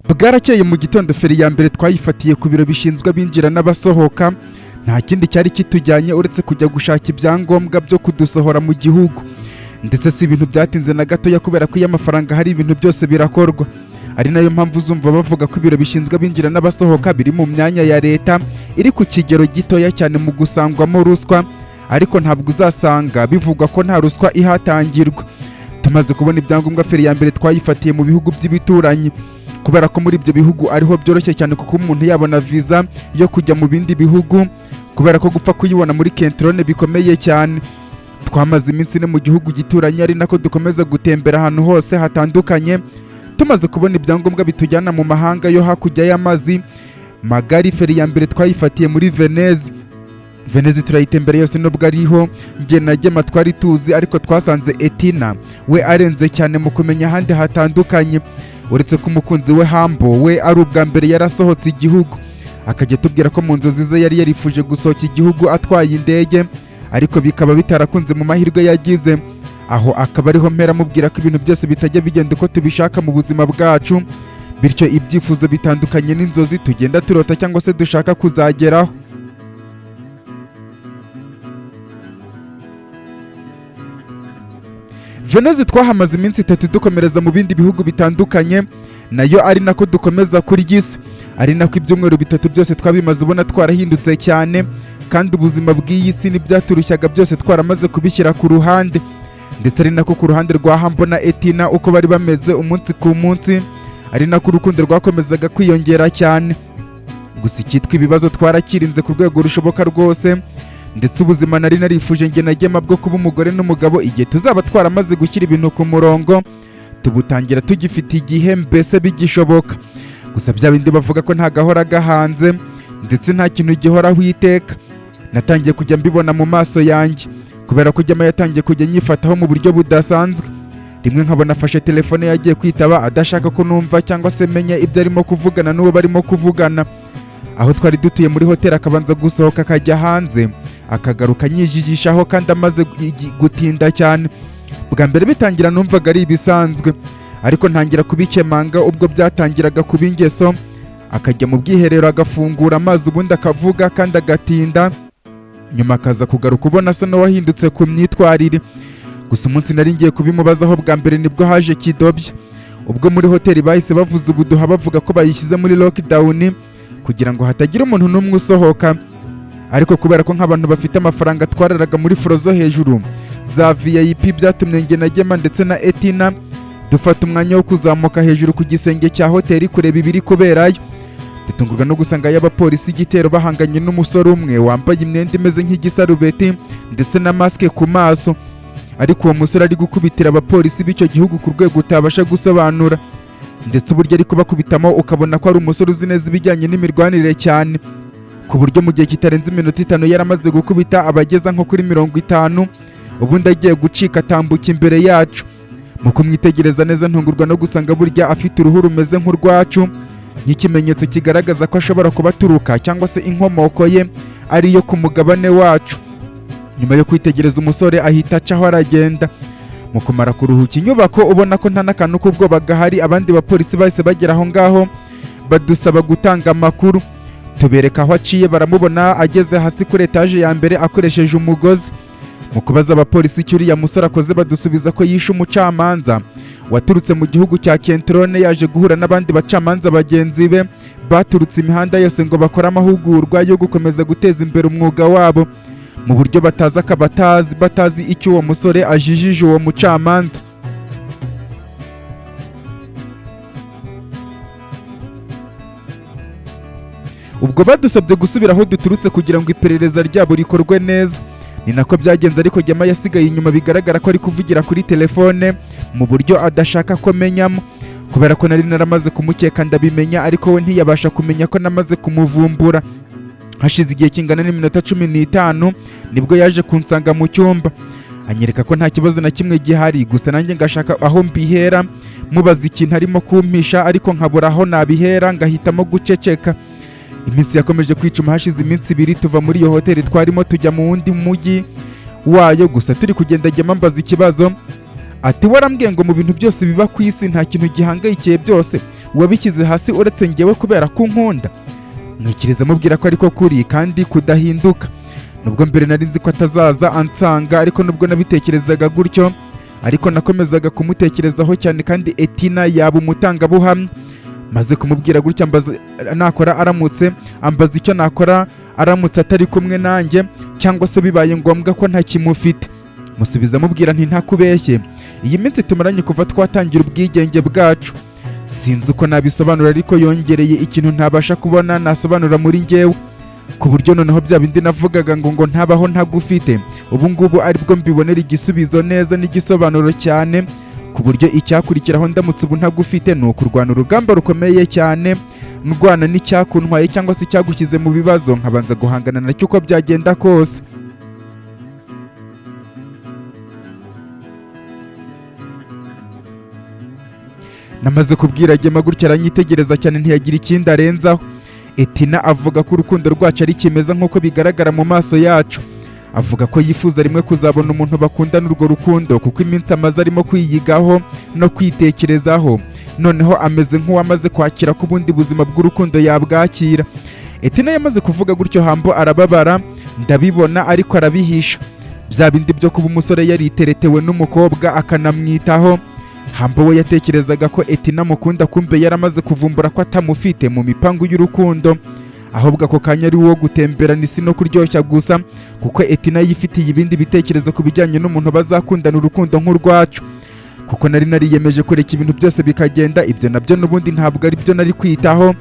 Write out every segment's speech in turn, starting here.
Bwarakeye mu gitondo, feri ya mbere twayifatiye ku biro bishinzwe abinjira n'abasohoka. Nta kindi cyari kitujyanye uretse kujya gushaka ibyangombwa byo kudusohora mu gihugu. Ndetse si ibintu byatinze na gatoya, kubera ko iyo amafaranga hari, ibintu byose birakorwa. Ari nayo mpamvu uzumva bavuga ko ibiro bishinzwe abinjira n'abasohoka biri mu myanya ya leta iri ku kigero gitoya cyane mu gusangwamo ruswa, ariko ntabwo uzasanga bivugwa ko nta ruswa ihatangirwa. Tumaze kubona ibyangombwa, feri ya mbere twayifatiye mu bihugu by'ibituranyi, kubera ko muri ibyo bihugu ariho byoroshye cyane kuko umuntu yabona viza yo kujya mu bindi bihugu, kubera ko gupfa kuyibona muri Kentrone bikomeye cyane. Twamaze iminsi 4 mu gihugu gituranye, ari nako dukomeza gutembera ahantu hose hatandukanye. Tumaze kubona ibyangombwa bitujyana mu mahanga yo hakurya y'amazi magari, feri ya mbere twayifatiye muri Veneze. Veneze turayitembera yose, nubwo ariho njye na Gema twari tuzi, ariko twasanze Etina we arenze cyane mu kumenya ahandi hatandukanye, uretse ko umukunzi we Hambo we ari ubwa mbere yarasohotse igihugu, akajya atubwira ko mu nzozi ze yari yarifuje gusohoka igihugu atwaye indege, ariko bikaba bitarakunze mu mahirwe yagize. Aho akaba ariho mpera amubwira ko ibintu byose bitajya bigenda uko tubishaka mu buzima bwacu, bityo ibyifuzo bitandukanye n'inzozi tugenda turota cyangwa se dushaka kuzageraho. Veneze twahamaze iminsi 3, dukomereza mu bindi bihugu bitandukanye nayo, ari nako dukomeza kurya isi, ari nako ibyumweru 3 byose twabimaze ubona twarahindutse cyane, kandi ubuzima bw'iyi si n'ibyaturushyaga byose twaramaze kubishyira ku ruhande. Ndetse ari nako ku ruhande rwa Hambo na Etina uko bari bameze umunsi ku munsi, ari nako urukundo rwakomezaga kwiyongera cyane. Gusa icyitwa ibibazo twarakirinze ku rwego rushoboka rwose. Ndetse ubuzima nari narifuje njye na Gema bwo kuba umugore n'umugabo igihe tuzaba twaramaze gushyira ibintu ku murongo, tubutangira tugifite igihe, mbese bigishoboka. Gusa bya bindi bavuga ko nta gahora gahanze, ndetse nta kintu gihoraho iteka, natangiye kujya mbibona mu maso yanjye, kubera ko Gema yatangiye kujya anyifataho mu buryo budasanzwe. Rimwe nkabona afashe telefone yagiye kwitaba adashaka ko numva cyangwa se menya ibyo arimo kuvugana n'uwo barimo kuvugana. Aho twari dutuye muri hoteli, akabanza gusohoka akajya hanze, akagaruka anyijijishaho kandi amaze gutinda cyane. Bwa mbere bitangira numvaga ari ibisanzwe, ariko ntangira kubikemanga ubwo byatangiraga kuba ingeso, akajya mu bwiherero agafungura amazi, ubundi akavuga kandi agatinda, nyuma akaza kugaruka ubona asa n'uwahindutse ku myitwarire. Gusa umunsi nari ngiye kubimubazaho bwa mbere, nibwo haje kidobya, ubwo muri hoteli bahise bavuza ubuduha bavuga ko bayishyize muri lockdown kugira ngo hatagira umuntu n'umwe usohoka. Ariko kubera ko nk'abantu bafite amafaranga twararaga muri floor zo hejuru za VIP, byatumye njye na Gema ndetse na Etina dufata umwanya wo kuzamuka hejuru ku gisenge cya hoteli kureba ibiri kuberayo. Dutungurwa no gusanga y'abapolisi igitero bahanganye n'umusore umwe wambaye imyenda imeze nk'igisarubeti ndetse na masike ku maso, ariko uwo musore ari gukubitira abapolisi b'icyo gihugu ku rwego utabasha gusobanura. Ndetse uburyo ari kubakubitamo, ukabona ko ari umusore uzi neza ibijyanye n'imirwanire cyane, ku buryo mu gihe kitarenze iminota 5 yaramaze gukubita abageza nko kuri 50, ubundi agiye gucika atambuka imbere yacu. Mu kumwitegereza neza, ntungurwa no gusanga burya afite uruhu rumeze nk'urwacu, nk'ikimenyetso kigaragaza ko ashobora kuba aturuka cyangwa se inkomoko ye ari iyo ku mugabane wacu. Nyuma yo kwitegereza umusore, ahita acaho aragenda. Mu kumara kuruhuka inyubako, ubona ko nta n'akantu k'ubwoba gahari, abandi bapolisi bahise bagera aho ngaho badusaba gutanga amakuru. Tubereka aho aciye, baramubona ageze hasi kuri etaje ya mbere akoresheje umugozi. Mu kubaza abapolisi icyo uriya musore akoze, badusubiza ko yishe umucamanza waturutse mu gihugu cya Kentrone, yaje guhura n'abandi bacamanza bagenzi be baturutse imihanda yose ngo bakore amahugurwa yo gukomeza guteza imbere umwuga wabo, mu buryo batazi akaba batazi icyo uwo musore ajijije uwo mucamanza. Ubwo badusabye gusubira aho duturutse kugira ngo iperereza ryabo rikorwe neza. Ni nako byagenze, ariko Gema yasigaye inyuma, bigaragara ko ari kuvugira kuri telefone mu buryo adashaka ko menyamo. Kubera ko nari naramaze kumukeka ndabimenya, ariko we ntiyabasha kumenya ko namaze kumuvumbura. Hashize igihe kingana n'iminota 15 nibwo yaje kunsanga mu cyumba, anyereka ko nta kibazo na kimwe gihari. Gusa nanjye ngashaka aho mbihera mubaza ikintu arimo kumpisha, ariko nkabura aho nabihera, ngahitamo guceceka. Iminsi yakomeje kwicuma. Hashize iminsi 2 tuva muri iyo hoteli twarimo tujya mu wundi mujyi wayo. Gusa turi kugenda, Gema mbaza ikibazo, Ati: "Warambwiye ngo mu bintu byose biba ku isi nta kintu gihangayikiye, byose wabishyize hasi uretse ngewe kubera ko unkunda." Mwikiriza mubwira ko ariko kuri kandi kudahinduka. Nubwo mbere nari nzi ko atazaza ansanga, ariko nubwo nabitekerezaga gutyo, ariko nakomezaga kumutekerezaho cyane, kandi Etina yaba umutangabuhamya. Maze kumubwira gutya, ambaza nakora aramutse, ambaza icyo nakora aramutse atari kumwe nanjye, cyangwa se bibaye ngombwa ko ntakimufite. Musubiza mubwira nti: "Ntakubeshye, iyi minsi tumaranye kuva twatangira ubwigenge bwacu, sinzi uko nabisobanura, ariko yongereye ikintu ntabasha kubona nasobanura muri njyewe, ku buryo noneho bya bindi navugaga ngo ntabaho ntagufite, ubu ngubu aribwo mbibonera igisubizo neza n'igisobanuro cyane, ku buryo icyakurikiraho ndamutse ubu ntagufite ni ukurwana urugamba rukomeye cyane, ndwana n'icyakuntwaye cyangwa se icyagushyize mu bibazo, nkabanza guhangana nacyo uko byagenda kose." Namaze kubwira Gema gutya, aranyitegereza cyane, ntiyagira ikindi arenzaho. Etina avuga ko urukundo rwacu ari kimeza nk'uko bigaragara mu maso yacu. Avuga ko yifuza rimwe kuzabona umuntu bakundana urwo rukundo, kuko iminsi amaze arimo kwiyigaho no kwitekerezaho, noneho ameze nk'uwamaze kwakira ko ubundi buzima bw'urukundo yabwakira. Etina yamaze kuvuga gutyo, Hambo arababara ndabibona, ariko arabihisha. Bya bindi byo kuba umusore yariteretewe n'umukobwa akanamwitaho. Hambo we yatekerezaga ko Etina amukunda, kumbe yaramaze kuvumbura ko atamufite mu mipangu y'urukundo, ahubwo ako kanya ari uwo gutemberana isi no kuryoshya gusa, kuko Etina yifitiye ibindi bitekerezo ku bijyanye n'umuntu bazakundana urukundo nk'urwacu. Kuko nari nariyemeje kureka ibintu byose bikagenda, ibyo nabyo n'ubundi ntabwo ari byo nari kwitaho.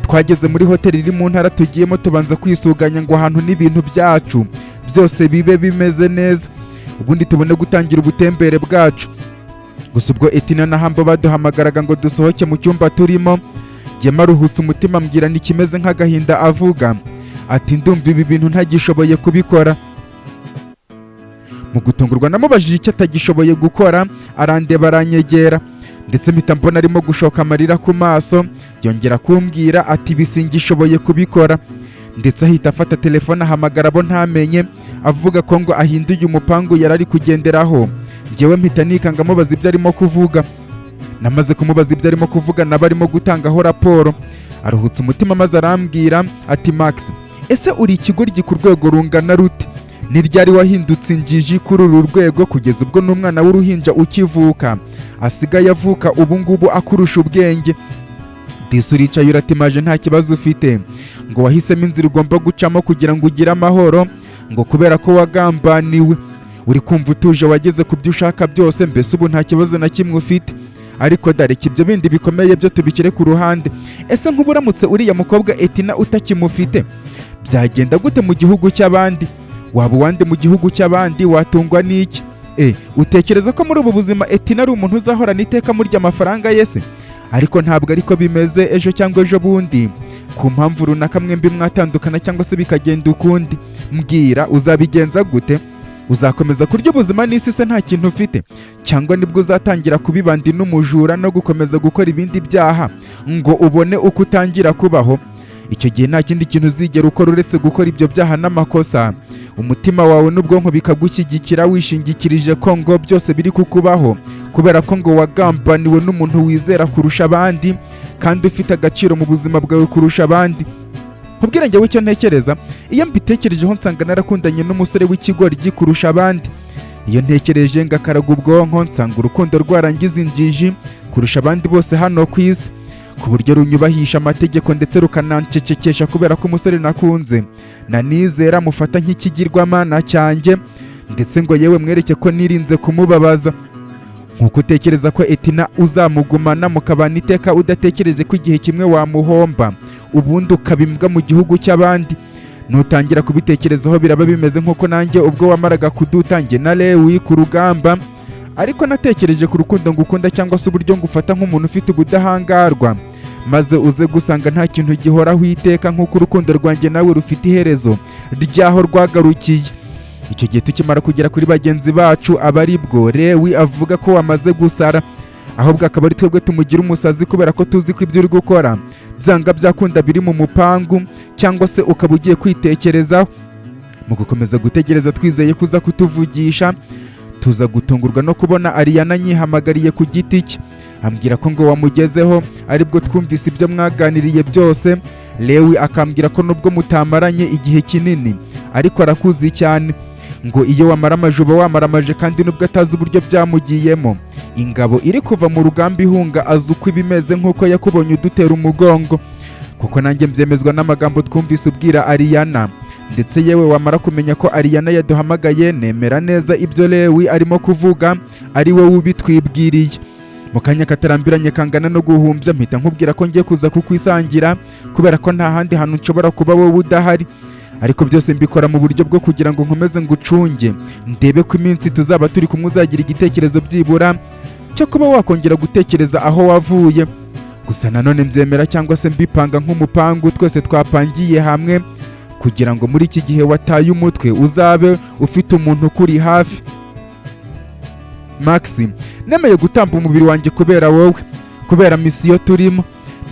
Twageze muri hoteli iri mu ntara tugiyemo, tubanza kwisuganya ngo ahantu n'ibintu byacu byose bibe bimeze neza, ubundi tubone gutangira ubutembere bwacu. Gusa ubwo Etina na Hambo baduhamagaraga ngo dusohoke mu cyumba turimo, Gema aruhutse umutima, ambwira n'ikimeze nk'agahinda, avuga ati: "Ndumva ibi bintu ntagishoboye kubikora." Mu gutungurwa namubajije icyo atagishoboye gukora, arandeba, aranyegera, ndetse mpita mbona arimo gushoka amarira ku maso. Yongera kumbwira ati: "Ibi singishoboye kubikora." Ndetse ahita afata telefone ahamagara abo ntamenye, avuga ko ngo ahinduye umupangu yari ari kugenderaho. Njyewe mpita nikanga mubaza ibyo arimo kuvuga. Namaze kumubaza ibyo arimo kuvuga nabo arimo gutangaho raporo, aruhutse umutima maze arambwira ati: "Max, ese uri ikigoryi ku rwego rungana rute? Ni ryari wahindutse injiji kuri uru rwego, kugeza ubwo n'umwana w'uruhinja ukivuka asigaye avuka ubu ngubu akurusha ubwenge? Disi uricaye uratimaje, nta kibazo ufite, ngo wahisemo inzira ugomba gucamo kugira ngo ugire amahoro, ngo kubera ko wagambaniwe. Uri kumva utuje, wageze ku byo ushaka byose, mbese ubu nta kibazo na kimwe ufite. Ariko dareka ibyo bindi bikomeye byo tubishyire ku ruhande. Ese nk'ubu uramutse uriya mukobwa Etina utakimufite, byagenda gute mu gihugu cy'abandi? Waba uwande mu gihugu cy'abandi? Watungwa n'iki? Utekereza ko muri ubu buzima Etina ari umuntu uzahorana iteka murya amafaranga ye se? Ariko ntabwo ariko bimeze. Ejo cyangwa ejo bundi, ku mpamvu runaka, mwembi mwatandukana cyangwa se bikagenda ukundi. Mbwira, uzabigenza gute? Uzakomeza kurya ubuzima n'isi se nta kintu ufite, cyangwa nibwo uzatangira kubibandi n'umujura no gukomeza gukora ibindi byaha ngo ubone uko utangira kubaho? Icyo gihe nta kindi kintu uzigera ukora uretse gukora ibyo byaha n'amakosa, umutima wawe n'ubwonko bikagushyigikira, wishingikirije ko ngo byose biri kukubaho kubera ko ngo wagambaniwe n'umuntu wizera kurusha abandi kandi ufite agaciro mu buzima bwawe kurusha abandi. Nkubwire njyewe icyo ntekereza: iyo mbitekerejeho nsanga narakundanye n'umusore w'ikigoryi kurusha abandi. Iyo ntekereje ngakaraga ubwonko, nsanga urukundo rwarangiza injiji kurusha abandi bose hano ku isi, ku buryo runyubahisha amategeko ndetse rukanancecekesha, kubera ko umusore nakunze nanizera mufata nk'ikigirwamana cyanjye, ndetse ngo yewe mwereke ko nirinze kumubabaza. Nkuko utekereza ko Etina uzamugumana mukabana iteka, udatekereje ko igihe kimwe wamuhomba, ubundi ukaba imbwa mu gihugu cy'abandi. Nutangira kubitekerezaho, biraba bimeze nk'uko nanjye ubwo wamaraga kudutange na Lewi ku rugamba, ariko natekereje ku rukundo ngukunda cyangwa se uburyo ngufata nk'umuntu ufite ubudahangarwa, maze uze gusanga nta kintu gihoraho iteka nk'uko urukundo rwanjye nawe rufite iherezo ry'aho rwagarukiye. Icyo gihe tukimara kugera kuri bagenzi bacu, aba ari bwo Lewi avuga ko wamaze gusara, ahubwo akaba ari twebwe tumugira umusazi, kubera ko tuzi ko ibyo uri gukora byanga byakunda biri mu mupangu, cyangwa se ukaba ugiye kwitekerezaho. Mu gukomeza gutegereza twizeye ko uza kutuvugisha, Tuza gutungurwa no kubona Ariyana anyihamagariye ku giti cye, ambwira ko ngo wamugezeho, aribwo twumvise ibyo mwaganiriye byose. Lewi akambwira ko nubwo mutamaranye igihe kinini ariko arakuzi cyane, ngo iyo wamaramaje uba wamaramaje, kandi nubwo atazi uburyo byamugiyemo, ingabo iri kuva mu rugamba ihunga azi uko ibimeze, nk'uko yakubonye udutera umugongo, kuko nanjye mbyemezwa n'amagambo twumvise ubwira Ariyana. Ndetse yewe, wamara kumenya ko Ariyana yaduhamagaye, nemera neza ibyo Lewi arimo kuvuga ari wowe ubitwibwiriye. Mu kanya katarambiranye kangana no guhumbya, mpita nkubwira ko ngiye kuza kukwisangira, kubera ko nta handi hantu nshobora kuba wowe udahari. Ariko byose mbikora mu buryo bwo kugira ngo nkomeze ngucunge, ndebe ko iminsi tuzaba turi kumwe uzagira igitekerezo byibura cyo kuba wakongera gutekereza aho wavuye. Gusa nanone mbyemera cyangwa se mbipanga nk'umupangu twese twapangiye hamwe, kugira ngo muri iki gihe wataye umutwe uzabe ufite umuntu ukuri hafi. Max, nemeye gutamba umubiri wanjye kubera wowe, kubera mission turimo.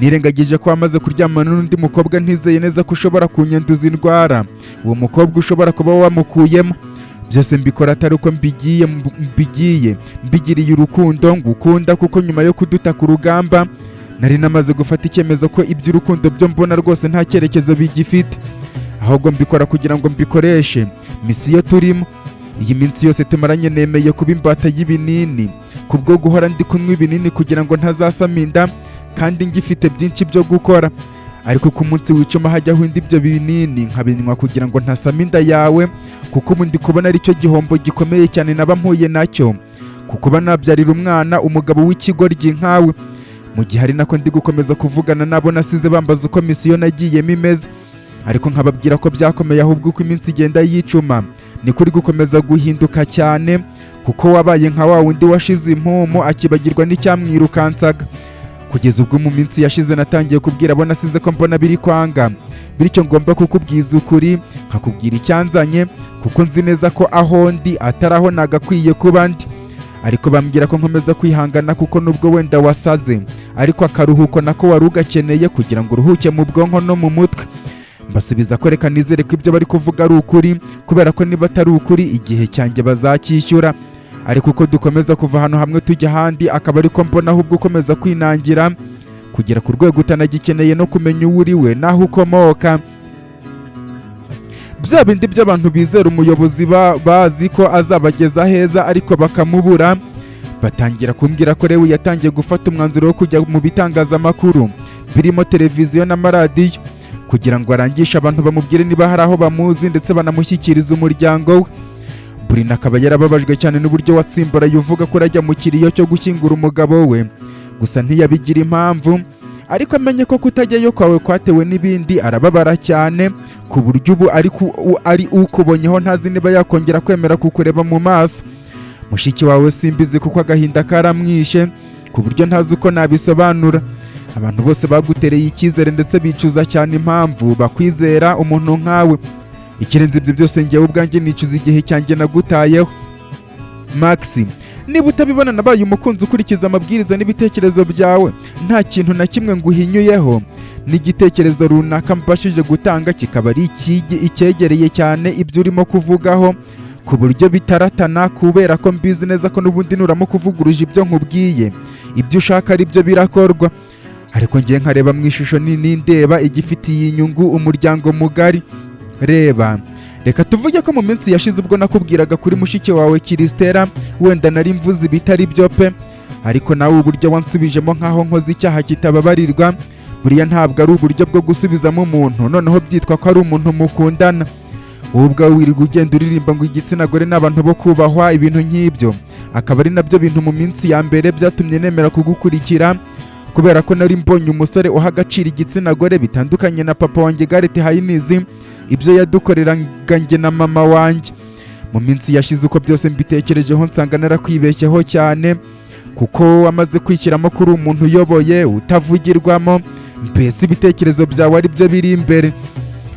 Nirengagije ko wamaze kuryamana n'undi mukobwa, ntizeye neza ko ushobora kunyanduza indwara uwo mukobwa ushobora kuba wamukuyemo. Byose mbikora atari uko mbigiye mbigiriye urukundo ngukunda, kuko nyuma yo kuduta ku rugamba nari namaze gufata icyemezo ko iby'urukundo byo mbona rwose nta cyerekezo bigifite, ahubwo mbikora kugira ngo mbikoreshe mission turimo. Iyi minsi yose tumaranye nemeye kuba imbata y'ibinini, kubwo guhora ndi kunywa ibinini kugira ngo ntazasama inda kandi ngifite byinshi byo gukora. Ariko ku munsi wicuma hajyaho indi, ibyo binini nkabinywa kugira ngo ntasama inda yawe, kuko ubu ndi kubona aricyo gihombo gikomeye cyane naba mpuye nacyo, kuko kuba nabyarira umwana umugabo w'ikigoryi nkawe. Mu gihe ari nako ndi gukomeza kuvugana nabo nasize bambaza uko mission nagiyemo imeze, ariko nkababwira ko byakomeye, ahubwo uko iminsi igenda yicuma niko uri gukomeza guhinduka cyane, kuko wabaye nka wa wundi washize impumu akibagirwa n'icyamwirukansaga. Kugeza ubwo mu minsi yashize natangiye kubwira abo nasize ko mbona biri kwanga, bityo ngomba kukubwiza ukuri, nkakubwira icyanzanye, kuko nzi neza ko aho ndi atari aho nagakwiye kuba ndi. Ariko bambwira ko nkomeza kwihangana, kuko nubwo wenda wasaze ariko akaruhuko nako wari ugakeneye kugira ngo uruhuke mu bwonko no mu mutwe. Mbasubiza ko reka nizere ko ibyo bari kuvuga ari ukuri, kubera ko niba atari ukuri igihe cyanjye bazacyishyura. Ariko uko dukomeza kuva ahantu hamwe tujya ahandi, akaba ariko mbona ahubwo ukomeza kwinangira kugera ku rwego utanagikeneye no kumenya uwo uri we n'aho ukomoka. Bya bindi by'abantu bizera umuyobozi bazi ko azabageza heza ariko bakamubura. Batangira kumbwira ko Lewi yatangiye gufata umwanzuro wo kujya mu bitangazamakuru birimo televiziyo n'amaradiyo, kugira ngo arangishe abantu, bamubwire niba hari aho bamuzi, ndetse banamushyikirize umuryango we. Burina akaba yarababajwe cyane n'uburyo watsimbaraye uvuga ko urajya mu kiriyo cyo gushyingura umugabo we. Gusa ntiyabigira impamvu, ariko amenye ko kutajyayo kwawe kwatewe n'ibindi, arababara cyane ku buryo ubu ari ukubonyeho ntazi niba yakongera kwemera kukureba mu maso. Mushiki wawe simbizi, kuko agahinda karamwishe ku buryo ntazi uko nabisobanura. Abantu bose bagutereye icyizere, ndetse bicuza cyane impamvu bakwizera umuntu nkawe. Ikirenze ibyo byose, njyewe ubwanjye nicuza igihe cyanjye nagutayeho. Max, niba utabibona, nabaye umukunzi ukurikiza amabwiriza n'ibitekerezo byawe, nta kintu na kimwe nguhinyuyeho, n'igitekerezo runaka mbashije gutanga kikaba ari icyegereye cyane ibyo urimo kuvugaho, ku buryo bitaratana, kubera ko mbizi neza ko n'ubundi nuramuka uvuguruje ibyo nkubwiye, ibyo ushaka ari byo birakorwa. Ariko ngiye nkareba mu ishusho nini, ndeba igifitiye inyungu umuryango mugari. Reba, reka tuvuge ko mu minsi yashize ubwo nakubwiraga kuri mushiki wawe Kirisitera, wenda nari mvuze ibitari byo pe, ariko nawe uburyo wansubijemo nk'aho nkoze icyaha kitababarirwa, buriya ntabwo ari uburyo bwo gusubizamo umuntu, noneho byitwa ko ari umuntu mukundana. Wowe ubwawe wirirwa ugenda uririmba ngo igitsina gore ni abantu bo kubahwa, ibintu nk'ibyo, akaba ari nabyo bintu mu minsi ya mbere byatumye nemera kugukurikira, kubera ko nari mbonye umusore uha agaciro igitsina gore, bitandukanye na papa wanjye Gareth Hayinizi, ibyo yadukoreraga njye na mama wanjye. Mu minsi yashize, uko byose mbitekerejeho, nsanga narakwibeshyeho cyane, kuko wamaze kwishyiramo kuri umuntu uyoboye utavugirwamo, mbese ibitekerezo byawe ari byo biri imbere.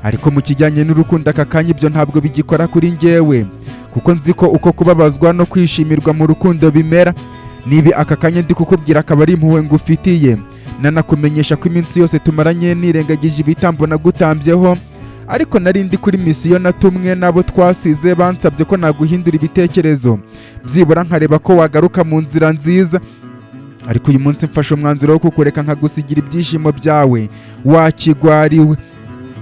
Ariko mu kijyanye n'urukundo aka kanya ibyo ntabwo bigikora kuri njyewe, kuko nzi ko uko kubabazwa no kwishimirwa mu rukundo bimera. Niba aka kanya ndi kukubwira akaba ari impuhwe ngufitiye, nanakumenyesha ko iminsi yose tumaranye nirengagije ibitambo nagutambyeho, Ariko nari ndi kuri misiyo natumwe n'abo twasize, bansabye ko naguhindura ibitekerezo, byibura nkareba ko wagaruka mu nzira nziza. Ariko uyu munsi mfashe umwanzuro wo kukureka nkagusigira ibyishimo byawe, wakigwariwe.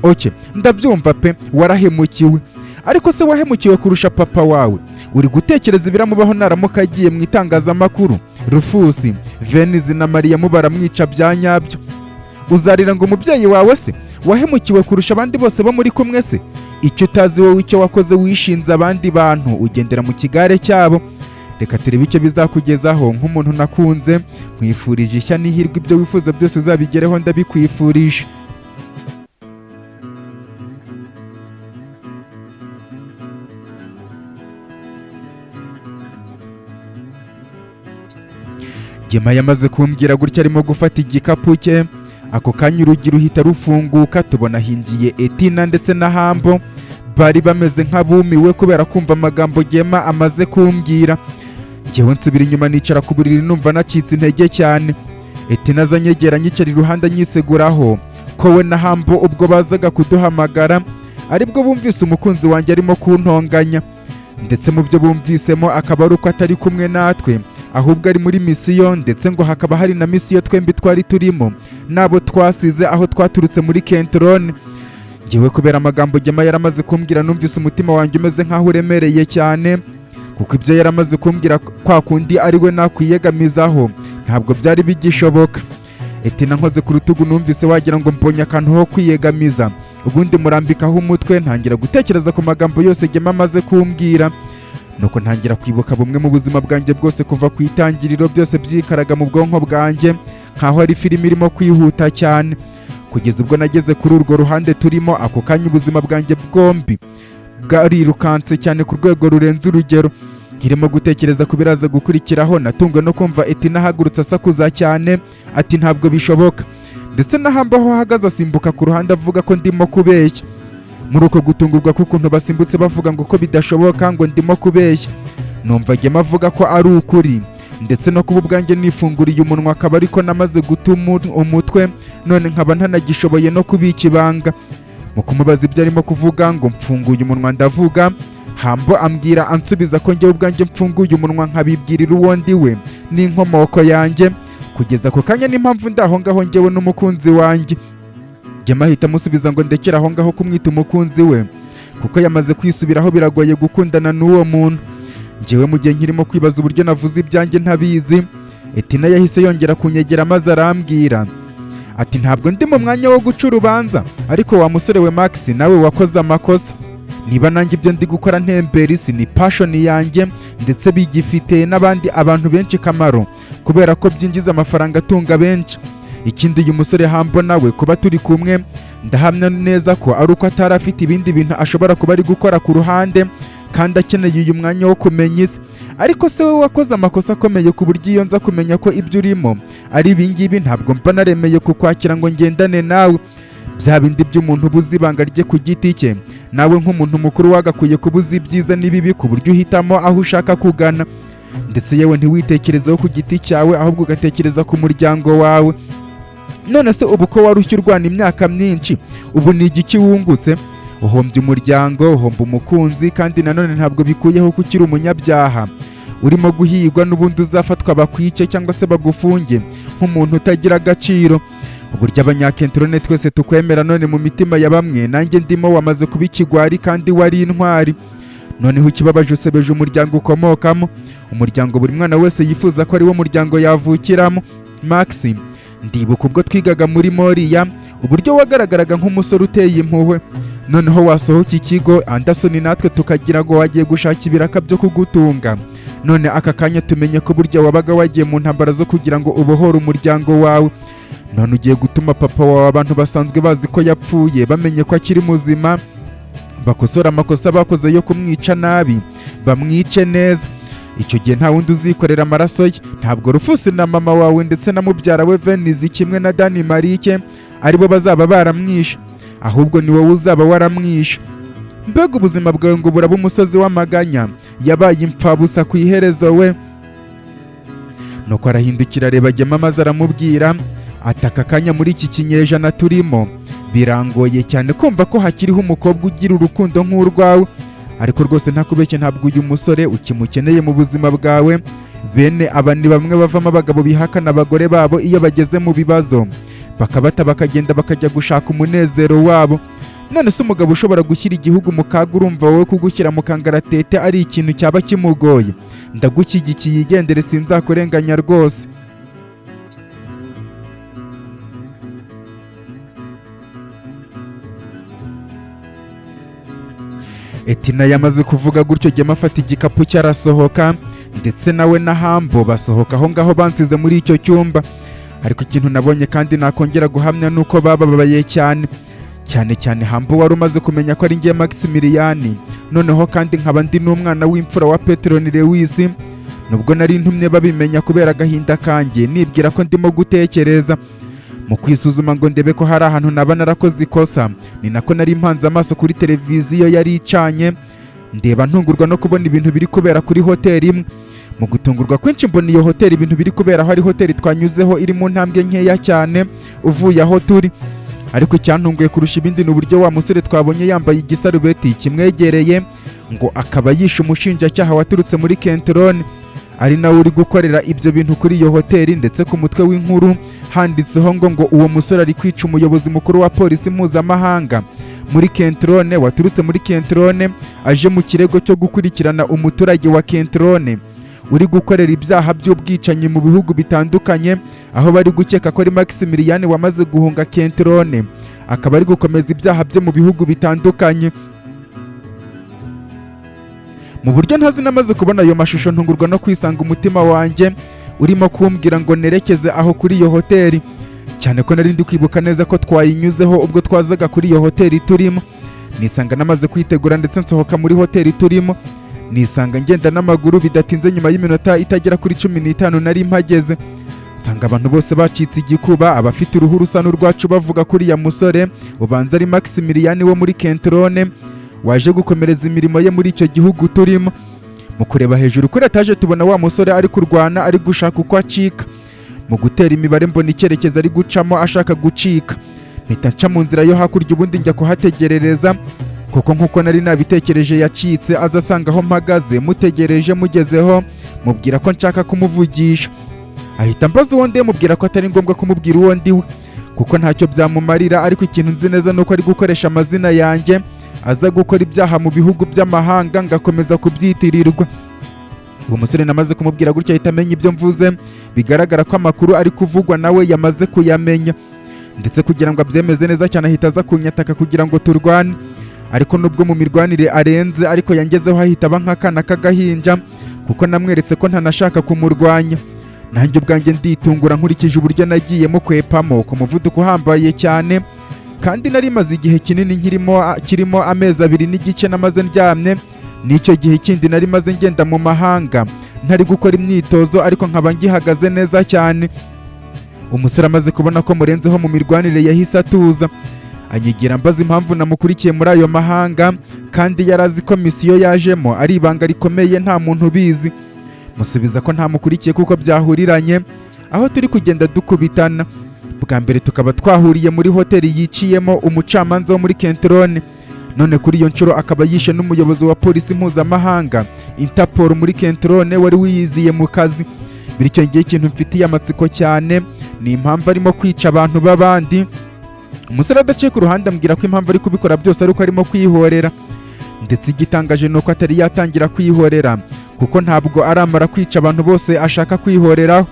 Okay, ndabyumva pe, warahemukiwe. Ariko se wahemukiwe kurusha papa wawe? Uri gutekereza ibiramubaho naramuka agiye mu itangazamakuru? Rufusi, Venizi na Mariyamu baramwica bya nyabyo. Uzarira ngo umubyeyi wawe se wahemukiwe kurusha abandi bose bo muri kumwe se? Icyo utazi wowe, icyo wakoze, wishinze abandi bantu, ugendera mu kigare cyabo. Reka turebe icyo bizakugezaho. Nk'umuntu nakunze, nkwifurije ishya n'ihirwe, ibyo wifuza byose uzabigereho, ndabikwifurije. Gema yamaze kumbwira gutya arimo gufata igikapu cye. Ako kanya urugi ruhita rufunguka, tubona hingiye Etina ndetse na Hambo. Bari bameze nk'abumiwe kubera kumva amagambo Gema amaze kumbwira. Njyewe nsubira inyuma nicara ku buriri, numva nacitse intege cyane. Etina aza anyegera, anyicara iruhande, anyiseguraho ko we na Hambo ubwo bazaga kuduhamagara aribwo bumvise umukunzi wanjye arimo kuntonganya, ndetse mu byo bumvisemo akaba ari uko atari kumwe natwe ahubwo ari muri misiyo, ndetse ngo hakaba hari na misiyo twembi twari turimo n'abo twasize aho twaturutse muri Kentrone. Njyewe kubera amagambo Gema yaramaze kumbwira, numvise umutima wanjye umeze nk'aho uremereye cyane, kuko ibyo yaramaze kumbwira kwa kundi ari we nakwiyegamizaho ntabwo byari bigishoboka. Etina nkoze ku rutugu, numvise wagira ngo mbonye akantu ho kwiyegamiza, ubundi murambikaho umutwe, ntangira gutekereza ku magambo yose Gema amaze kumbwira. Nuko ntangira kwibuka bumwe mu buzima bwanjye bwose kuva ku itangiriro, byose byikaraga mu bwonko bwanjye nkaho ari filime irimo kwihuta cyane, kugeza ubwo nageze kuri urwo ruhande turimo. Ako kanya ubuzima bwanjye bwombi bwarirukanse cyane ku rwego rurenze urugero. Nkirimo gutekereza ku biraza gukurikiraho, natunguwe no kumva Etina ahagurutse asakuza cyane ati: "Ntabwo bishoboka!" Ndetse n'ahamba aho ahagaze asimbuka ku ruhande avuga ko ndimo kubeshya. Muri uko gutungurwa k'ukuntu basimbutse bavuga ngo ko bidashoboka, ngo ndimo kubeshya, numva Gema avuga ko ari ukuri, ndetse no kuba ubwanjye nifunguriye umunwa akaba ariko namaze guta umutwe, none nkaba ntanagishoboye no kubika ibanga. Mu kumubaza ibyo arimo kuvuga ngo mfunguye umunwa ndavuga, Hambo ambwira ansubiza ko njyewe ubwanjye mfunguye umunwa nkabibwirira uwo ndi we n'inkomoko yanjye kugeza ako kanya n'impamvu ndi aho ngaho njyewe n'umukunzi wanjye. Gema ahita amusubiza ngo ndekere aho ngaho kumwita umukunzi we, kuko yamaze kwisubiraho, biragoye gukundana n'uwo muntu. Njyewe mu gihe nkirimo kwibaza uburyo navuze ibyanjye ntabizi, Etina yahise yongera kunyegera maze arambwira ati: "Ntabwo ndi mu mwanya wo guca urubanza, ariko wa musore we Max, nawe wakoze amakosa. Niba nanjye ibyo ndi gukora ntembera isi ni passion yanjye, ndetse bigifite n'abandi abantu benshi kamaro kubera ko byinjiza amafaranga atunga benshi. Ikindi, uyu musore Hambo nawe kuba turi kumwe, ndahamya neza ko ari uko atari afite ibindi bintu ashobora kuba ari gukora ku ruhande kandi akeneye uyu mwanya wo kumenya isi. Ariko se wowe wakoze amakosa akomeye, ku buryo iyo nza kumenya ko ibyo urimo ari ibingibi ntabwo mba naremeye kukwakira ngo ngendane nawe. Bya bindi by'umuntu ubuze ibanga rye ku giti cye, nawe nk'umuntu mukuru wagakwiye kuba uzi ibyiza n'ibibi, ku buryo uhitamo aho ushaka kugana, ndetse yewe ntiwitekerezeho ku giti cyawe, ahubwo ugatekereza ku muryango wawe. None se ubu ko warushye urwana imyaka myinshi, ubu ni igiki wungutse? Uhombye umuryango, uhomba umukunzi, kandi nanone ntabwo bikuyeho ko ukiri umunyabyaha urimo guhigwa, n'ubundi uzafatwa bakwice cyangwa se bagufunge nk'umuntu utagira agaciro. Uburyo abanyakentrone twese tukwemera, none mu mitima ya bamwe nanjye ndimo wamaze kuba ikigwari kandi wari intwari. Noneho ikibabaje, usebeje umuryango ukomokamo, umuryango buri mwana wese yifuza ko ari wo muryango yavukiramo. Max, ndibuka ubwo twigaga muri Moriya, uburyo wagaragaraga nk'umusore uteye impuhwe, noneho wasohoka ikigo Anderson natwe tukagira ngo wagiye gushaka ibiraka byo kugutunga. None aka kanya tumenye ko burya wabaga wagiye mu ntambara zo kugira ngo ubohore umuryango wawe. None ugiye gutuma papa wawe, abantu basanzwe bazi ko yapfuye, bamenye ko akiri muzima, bakosora amakosa bakoze yo kumwica nabi, bamwice neza. Icyo gihe nta wundi uzikorera amaraso ye, ntabwo Rufusi na mama wawe ndetse na mubyara we Venizi kimwe na Dani Marike aribo bazaba baramwishe, ahubwo ni wowe uzaba waramwishe. Mbega ubuzima bwawe ngo buraba umusozi w'amaganya yabaye impfabusa ku iherezo we." Nuko arahindukira areba Gema maze aramubwira ati: "Aka kanya muri iki kinyejana turimo Birangoye cyane kumva ko hakiriho umukobwa ugira urukundo nk'urwawe, ariko rwose ntakubeshye, ntabwo uyu musore ukimukeneye mu buzima bwawe. Bene aba ni bamwe bavamo abagabo bihakana abagore babo iyo bageze mu bibazo, bakabata bakagenda bakajya gushaka umunezero wabo. None se umugabo ushobora gushyira igihugu mu kaga, urumva wowe kugushyira mu kangaratete ari ikintu cyaba kimugoye? Ndagushyigikiye, igendere, sinzakurenganya rwose. Etina yamaze kuvuga gutyo, Gema afata igikapu cye arasohoka, ndetse nawe na Hambo basohoka aho ngaho bansize muri icyo cyumba. Ariko ikintu nabonye kandi nakongera guhamya ni uko bababaye cyane cyane cyane Hambo wari umaze kumenya ko ari ngiye Maximilian, noneho kandi nkaba ndi n'umwana w'imfura wa Petroni Lewis. Nubwo nari ntumye babimenya kubera agahinda kanjye, nibwira ko ndimo gutekereza mu kwisuzuma ngo ndebe ko hari ahantu naba narakoze ikosa, ni nako nari mpanze amaso kuri televiziyo yari icanye, ndeba ntungurwa no kubona ibintu biri kubera kuri hoteli imwe. Mu gutungurwa kwinshi mbona iyo hoteli ibintu biri kubera aho ari hoteli twanyuzeho iri mu ntambwe nkeya cyane uvuye aho turi. Ariko icyantunguye kurusha ibindi ni uburyo wa musore twabonye yambaye igisarubeti kimwegereye, ngo akaba yishe umushinjacyaha waturutse muri Kentrone, ari nawe uri gukorera ibyo bintu kuri iyo hoteli. Ndetse ku mutwe w'inkuru handitseho ngo uwo musore ari kwica umuyobozi mukuru wa polisi mpuzamahanga muri Kentrone, waturutse muri Kentrone aje mu kirego cyo gukurikirana umuturage wa Kentrone uri gukorera ibyaha by'ubwicanyi mu bihugu bitandukanye, aho bari gukeka ko ari Maximilian wamaze guhunga Kentrone, akaba ari gukomeza ibyaha bye mu bihugu bitandukanye. Mu buryo ntazi namaze kubona ayo mashusho, ntungurwa no kwisanga umutima wanjye urimo kumbwira ngo nerekeze aho kuri iyo hoteli, cyane ko nari ndi kwibuka neza ko twayinyuzeho ubwo twazaga kuri iyo hoteli turimo. Nisanga namaze kwitegura ndetse nsohoka muri hoteli turimo, nisanga ngenda n'amaguru. Bidatinze, nyuma y'iminota itagera kuri 15 nari mpageze, nsanga abantu bose bacitse igikuba, abafite uruhu rusa n'urwacu bavuga kuri uriya musore ubanza ari Maximilian wo muri Kentrone waje gukomereza imirimo ye muri icyo gihugu turimo. Mu kureba hejuru kuri etaje tubona wa musore ari kurwana, ari gushaka uko acika. Mu gutera imibare mbona icyerekezo ari gucamo ashaka gucika, mpita nca mu nzira yo hakurya, ubundi njya kuhategerereza, kuko nkuko nari nabitekereje yacitse aza asanga aho mpagaze mutegereje. Mugezeho mubwira ko nshaka kumuvugisha, ahita ambaza uwo ndiwe, mubwira ko atari ngombwa kumubwira uwo ndiwe kuko ntacyo byamumarira, ariko ikintu nzi neza ni uko ari gukoresha amazina yanjye aza gukora ibyaha mu bihugu by'amahanga ngakomeza kubyitirirwa. Uwo musore namaze kumubwira gutya ahita amenya ibyo mvuze, bigaragara ko amakuru ari kuvugwa nawe yamaze kuyamenya, ndetse kugira ngo abyemeze neza cyane ahita aza kunyataka kugira ngo turwane. Ariko nubwo mu mirwanire arenze, ariko yangezeho ahita aba nk'akana k'agahinja, kuko namweretse ko ntanashaka kumurwanya. Nanjye ubwanjye nditungura nkurikije uburyo nagiye mukwepamo ku muvuduko uhambaye cyane, kandi nari maze igihe kinini kirimo amezi 2.5 namaze ndyamye, n'icyo gihe kindi nari maze ngenda mu mahanga ntari gukora imyitozo, ariko nkaba ngihagaze neza cyane. Umusore amaze kubona ko murenzeho mu mirwanire yahise atuza, anyigira mbaza impamvu namukurikiye muri ayo mahanga, kandi yari azi ko misiyo yajemo ari ibanga rikomeye nta muntu ubizi. Musubiza ko ntamukurikiye kuko byahuriranye aho turi kugenda dukubitana. Bwa mbere tukaba twahuriye muri hoteli yiciyemo umucamanza wo muri Kentrone, none kuri iyo nshuro akaba yishe n'umuyobozi wa polisi mpuzamahanga Interpol muri Kentrone wari wiyiziye mu kazi. Bityo ngiye ikintu mfitiye amatsiko cyane ni impamvu arimo kwica abantu b'abandi. Umusore adaciye ku ruhande ambwira ko impamvu ari kubikora byose ari uko arimo kwihorera, ndetse igitangaje ni uko atari yatangira kwihorera kuko ntabwo aramara kwica abantu bose ashaka kwihoreraho.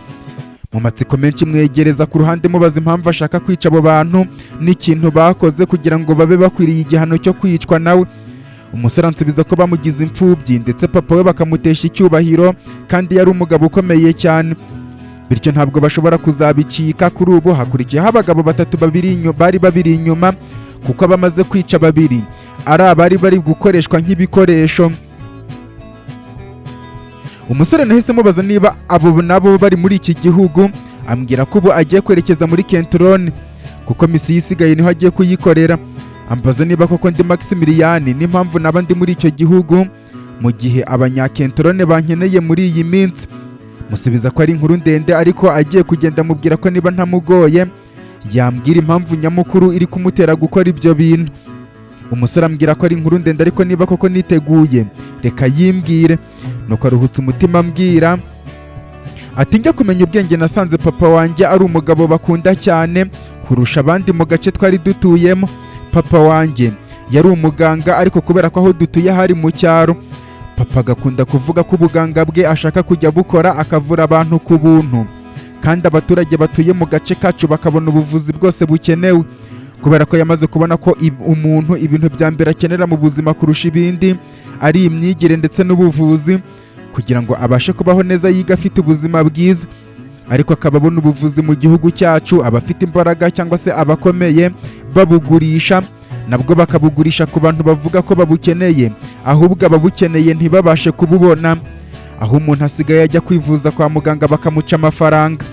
Mu matsiko menshi mwegereza ku ruhande mubaza impamvu ashaka kwica abo bantu n'ikintu bakoze kugira ngo babe bakwiriye igihano cyo kwicwa nawe. Umusore ansubiza ko bamugize imfubyi, ndetse papa we bakamutesha icyubahiro kandi yari umugabo ukomeye cyane, bityo ntabwo bashobora kuzabicika. Kuri ubu hakurikiyeho abagabo batatu bari babiri inyuma, kuko abamaze kwica babiri ari abari bari gukoreshwa nk'ibikoresho. Umusore nahise mubaza niba abo nabo bari muri iki gihugu, ambwira ko ubu agiye kwerekeza muri Kentrone kuko misiyo isigaye niho agiye kuyikorera. Ambaza niba koko ndi Maximilian n'impamvu naba ndi muri icyo gihugu mu gihe abanyakentrone bankeneye muri iyi minsi. Musubiza ko ari inkuru ndende, ariko agiye kugenda amubwira ko niba ntamugoye Yambwira impamvu nyamukuru iri kumutera gukora ibyo bintu. Umusore ambwira ko ari inkuru ndende, ariko niba koko niteguye reka yimbwire. Nuko aruhutse umutima ambwira ati: "Njya kumenya ubwenge nasanze papa wanjye ari umugabo bakunda cyane kurusha abandi mu gace twari dutuyemo. Papa wanjye yari umuganga, ariko kubera ko aho dutuye hari mu cyaro, papa agakunda kuvuga ko ubuganga bwe ashaka kujya bukora akavura abantu ku buntu, kandi abaturage batuye mu gace kacu bakabona ubuvuzi bwose bukenewe, kubera ko yamaze kubona ko umuntu ibintu bya mbere akenera mu buzima kurusha ibindi ari imyigire ndetse n'ubuvuzi, kugira ngo abashe kubaho neza, yiga afite ubuzima bwiza. Ariko akaba abona ubuvuzi mu gihugu cyacu abafite imbaraga cyangwa se abakomeye babugurisha, nabwo bakabugurisha ku bantu bavuga ko babukeneye, ahubwo ababukeneye ntibabashe kububona, aho umuntu asigaye ajya kwivuza kwa muganga bakamuca amafaranga,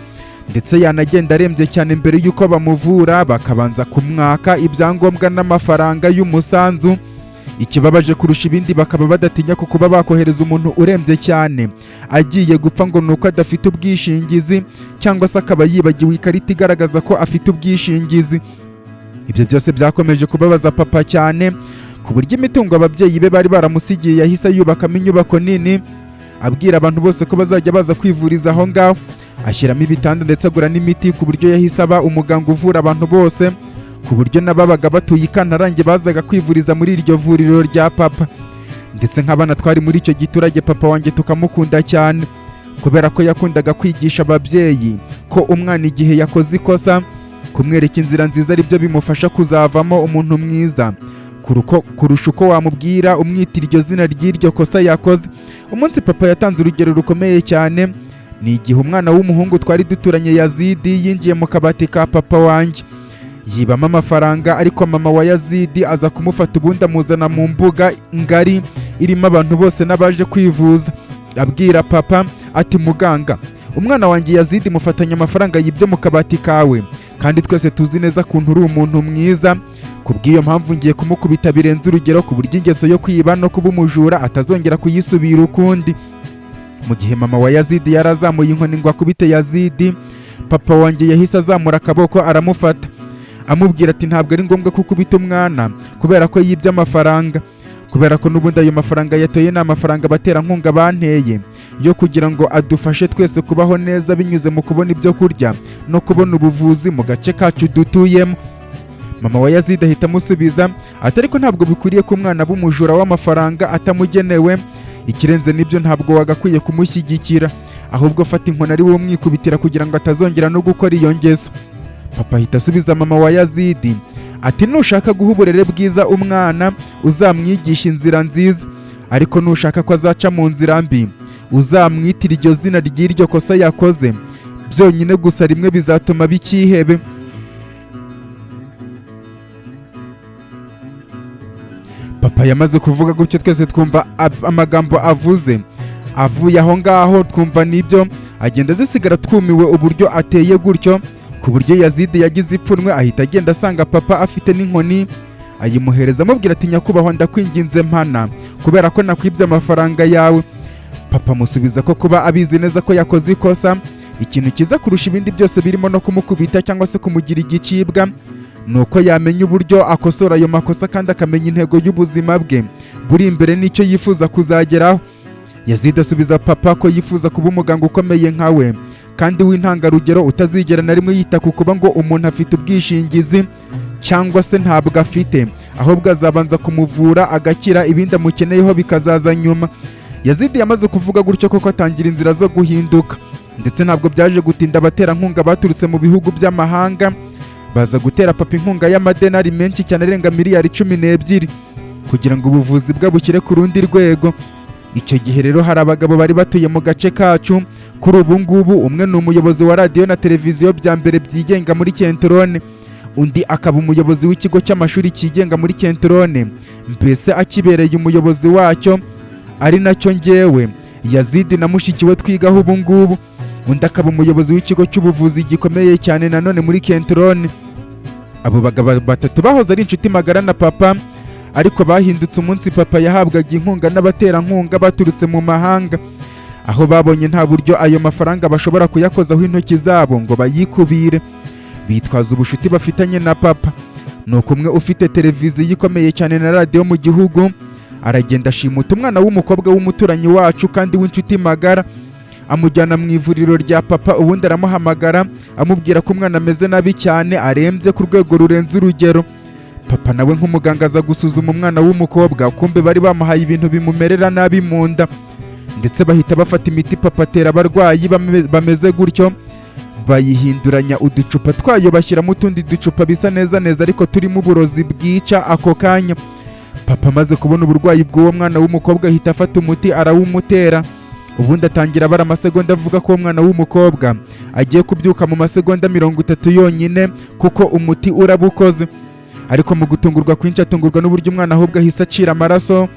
ndetse yanagenda arembye cyane, mbere y'uko bamuvura bakabanza kumwaka ibyangombwa n'amafaranga y'umusanzu. Ikibabaje kurusha ibindi, bakaba badatinya ku kuba bakohereza umuntu urembye cyane agiye gupfa ngo ni uko adafite ubwishingizi, cyangwa se akaba yibagiwe ikarita igaragaza ko afite ubwishingizi. Ibyo byose byakomeje kubabaza papa cyane, ku buryo imitungo ababyeyi be bari baramusigiye yahise yubakamo inyubako nini, abwira abantu bose ko bazajya baza kwivuriza aho ngaho, ashyiramo ibitanda ndetse agura n'imiti, ku buryo yahise aba umuganga uvura abantu bose, ku buryo n'ababaga batuye i Kantarange bazaga kwivuriza muri iryo vuriro rya papa. Ndetse nk'abana twari muri icyo giturage, papa wanjye tukamukunda cyane, kubera ko yakundaga kwigisha ababyeyi ko umwana igihe yakoze ikosa, kumwereka inzira nziza ari byo bimufasha kuzavamo umuntu mwiza kurusha uko wamubwira umwita iryo zina ry'iryo kosa yakoze. Umunsi papa yatanze urugero rukomeye cyane ni igihe umwana w'umuhungu twari duturanye, Yazidi, yinjiye mu kabati ka papa wanjye yibamo amafaranga, ariko mama wa Yazidi aza kumufata, ubundi amuzana mu mbuga ngari irimo abantu bose n'abaje kwivuza, abwira papa ati: 'Muganga, umwana wanjye Yazidi mufatanye amafaranga yibye mu kabati kawe, kandi twese tuzi neza ukuntu uri umuntu mwiza. Kubw'iyo mpamvu ngiye kumukubita birenze urugero, ku buryo ingeso yo kwiba no kuba umujura atazongera kuyisubira ukundi.' Mu gihe mama wa Yazidi yari azamuye inkoni ngo akubite Yazidi, papa wanjye yahise azamura akaboko aramufata, amubwira ati: 'Ntabwo ari ngombwa ko ukubita umwana kubera ko yibye amafaranga, kubera ko n'ubundi ayo mafaranga yatoye ni amafaranga abaterankunga banteye yo kugira ngo adufashe twese kubaho neza binyuze mu kubona ibyo kurya no kubona ubuvuzi mu gace kacu dutuyemo.' Mama wa Yazidi ahita amusubiza ati: 'Ariko ntabwo bikwiriye ko umwana aba umujura w'amafaranga atamugenewe. Ikirenze n'ibyo, ntabwo wagakwiye kumushyigikira, ahubwo fata inkoni ari wowe umwikubitira kugira ngo atazongera no gukora iyo ngeso.' Papa ahita asubiza mama wa Yazidi ati: 'Nushaka guha uburere bwiza umwana, uzamwigisha inzira nziza, ariko nushaka ko azaca mu nzira mbi, uzamwitira iryo zina ry'iryo kosa yakoze. Byonyine gusa rimwe bizatuma bikihebe.' Papa yamaze kuvuga gutyo, twese twumva amagambo avuze avuye aho ngaho, twumva nibyo, agenda dusigara twumiwe uburyo ateye gutyo, ku buryo Yazidi yagize ipfunwe, ahita agenda asanga papa afite n'inkoni, ayimuhereza amubwira ati: 'Nyakubahwa, ndakwinginze mpana kubera ko nakwibye amafaranga yawe.' Papa amusubiza ko kuba abizi neza ko yakoze ikosa, ikintu cyiza kurusha ibindi byose birimo no kumukubita cyangwa se kumugira igicibwa, ni uko yamenya uburyo akosora ayo makosa, kandi akamenya intego y'ubuzima bwe buri imbere n'icyo yifuza kuzageraho. Yazidi asubiza papa ko yifuza kuba umuganga ukomeye nka we, kandi w'intangarugero, utazigera na rimwe yita ku kuba ngo umuntu afite ubwishingizi cyangwa se ntabwo afite, ahubwo azabanza kumuvura agakira, ibindi amukeneyeho bikazaza nyuma. Yazidi yamaze kuvuga gutyo koko atangira inzira zo guhinduka, ndetse ntabwo byaje gutinda abaterankunga baturutse mu bihugu by'amahanga baza gutera papa inkunga y'amadenari menshi cyane arenga miliyari 12 kugira ngo ubuvuzi bwe bushyire ku rundi rwego. Icyo gihe rero hari abagabo bari batuye mu gace kacu. Kuri ubu ngubu umwe ni umuyobozi wa radiyo na televiziyo bya mbere byigenga muri Kentorone, undi akaba umuyobozi w'ikigo cy'amashuri cyigenga muri Kentorone, mbese akibereye umuyobozi wacyo, ari nacyo ngewe, Yazidi na mushiki we twigaho ubu ngubu, undi akaba umuyobozi w'ikigo cy'ubuvuzi gikomeye cyane nanone muri Kentorone. Abo bagabo batatu bahoze ari inshuti magara na papa, ariko bahindutse umunsi papa yahabwaga inkunga n'abaterankunga baturutse mu mahanga, aho babonye nta buryo ayo mafaranga bashobora kuyakozaho intoki zabo ngo bayikubire. Bitwaza ubushuti bafitanye na papa. Nuko umwe ufite televiziyo ikomeye cyane na radiyo mu gihugu aragenda ashimuta umwana w'umukobwa w'umuturanyi wacu kandi w'inshuti magara, amujyana mu ivuriro rya papa. Ubundi aramuhamagara, amubwira ko umwana ameze nabi cyane, arembye ku rwego rurenze urugero. Papa nawe nk'umuganga aza gusuzuma umwana w'umukobwa. Kumbe bari bamuhaye ibintu bimumerera nabi mu nda, ndetse bahita bafata imiti papa atera abarwayi bameze gutyo, bayihinduranya uducupa twayo, bashyiramo utundi ducupa bisa neza neza ariko turimo uburozi bwica ako kanya. Papa amaze kubona uburwayi bw'uwo mwana w'umukobwa, ahita afata umuti arawumutera. Ubundi atangira abara amasegonda, avuga ko uwo mwana w'umukobwa agiye kubyuka mu masegonda 30 yonyine, kuko umuti uraba ukoze. Ariko mu gutungurwa kwinshi, atungurwa n'uburyo umwana ahubwo ahise acira amaraso,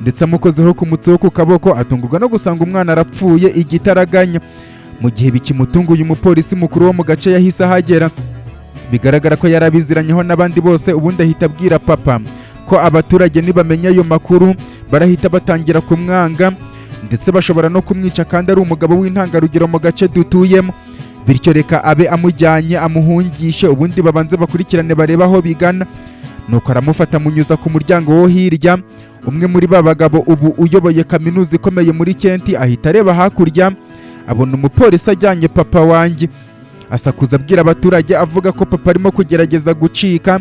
ndetse amukozeho ku mutsi wo ku kaboko, atungurwa no gusanga umwana arapfuye igitaraganya. Mu gihe bikimutunguye, umupolisi mukuru wo mu gace yahise ahagera, bigaragara ko yari abiziranyeho n'abandi bose. Ubundi ahita abwira papa ko abaturage nibamenya ayo makuru barahita batangira kumwanga, ndetse bashobora no kumwica, kandi ari umugabo w'intangarugero mu gace dutuyemo. Bityo reka abe amujyanye amuhungishe, ubundi babanze bakurikirane barebe aho bigana. Nuko aramufata, amunyuza ku muryango wo hirya. Umwe muri ba bagabo ubu uyoboye kaminuza ikomeye muri Kenti ahita areba hakurya, abona umupolisi ajyanye papa wanjye. Asakuza abwira abaturage, avuga ko papa arimo kugerageza gucika,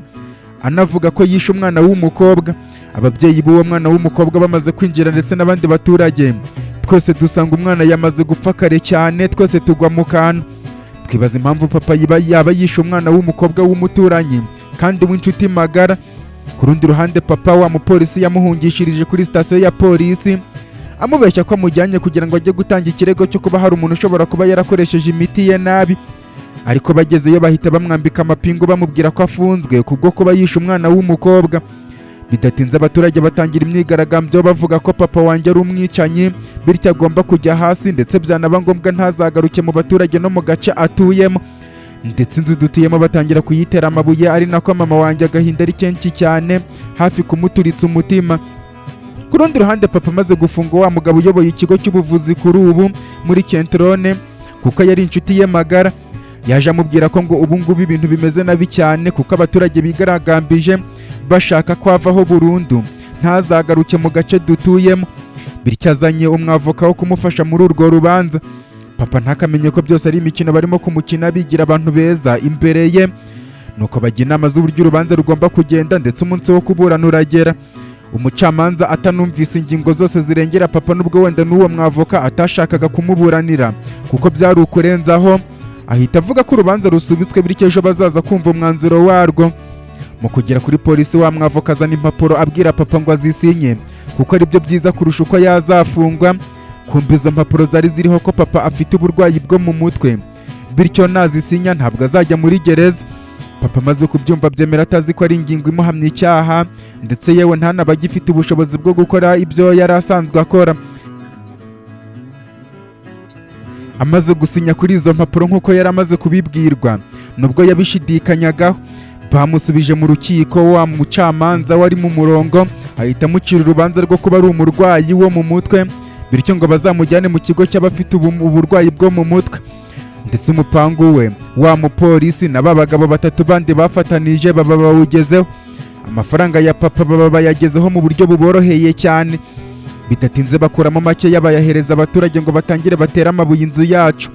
anavuga ko yishe umwana w'umukobwa. Ababyeyi b'uwo mwana w'umukobwa bamaze kwinjira, ndetse n'abandi baturage twese, dusanga umwana yamaze gupfa kare cyane. Twese tugwa mu kantu, twibaza impamvu papa yaba yishe umwana w'umukobwa w'umuturanyi kandi w'inshuti magara. Ku rundi ruhande, papa wa mupolisi yamuhungishirije kuri sitasiyo ya polisi, amubeshya ko amujyanye kugira ngo ajye gutanga ikirego cyo kuba hari umuntu ushobora kuba yarakoresheje imiti ye nabi. Ariko bagezeyo bahita bamwambika amapingu, bamubwira ko afunzwe kubwo kuba yishe umwana w'umukobwa. Bidatinze abaturage batangira imyigaragambyo, bavuga ko papa wanjye ari umwicanyi, bityo agomba kujya hasi, ndetse byanaba ngombwa ntazagaruke mu baturage no mu gace atuyemo. Ndetse inzu dutuyemo batangira kuyitera amabuye, ari nako mama wanjye agahinda ari kenshi cyane, hafi kumuturitsa umutima. Ku rundi ruhande, papa amaze gufunga, wa mugabo uyoboye ikigo cy'ubuvuzi kuri ubu muri Kentrone, kuko yari inshuti ye magara, yaje amubwira ko ngo ubu ngubu ibintu bimeze nabi cyane, kuko abaturage bigaragambije bashaka ko avaho burundu, ntazagaruke mu gace dutuyemo. Bityo azanye umwavoka wo kumufasha muri urwo rubanza. Papa ntakamenye ko byose ari imikino barimo kumukina, bigira abantu beza imbere ye. Nuko bajya inama z'uburyo urubanza rugomba kugenda, ndetse umunsi wo kuburana uragera. Umucamanza atanumvise ingingo zose zirengera papa, nubwo wenda n'uwo mwavoka atashakaga kumuburanira kuko byari ukurenzaho, ahita avuga ko urubanza rusubitswe, bityo ejo bazaza kumva umwanzuro warwo. Mu kugera kuri polisi, wa mwavoka azana impapuro, abwira papa ngo azisinye kuko ari byo byiza kurusha uko yazafungwa. Kumva izo mpapuro zari ziriho ko papa afite uburwayi bwo mu mutwe, bityo nazisinya ntabwo azajya muri gereza. Papa amaze kubyumva byemera, atazi ko ari ingingo imuhamya icyaha, ndetse yewe ntanaba agifite ubushobozi bwo gukora ibyo yari asanzwe akora. Amaze gusinya kuri izo mpapuro nk'uko yari amaze kubibwirwa, nubwo yabishidikanyagaho, bamusubije mu rukiko. Wa mucamanza wari mu murongo ahita amucira urubanza rwo kuba ari umurwayi wo mu mutwe, bityo ngo bazamujyane mu kigo cy'abafite uburwayi bwo mu mutwe. Ndetse umupangu we, wa mupolisi na ba bagabo batatu bandi bafatanije baba bawugezeho. Amafaranga ya papa baba bayagezeho mu buryo buboroheye cyane. Bidatinze bakuramo make, bayahereza abaturage ngo batangire batere amabuye inzu yacu.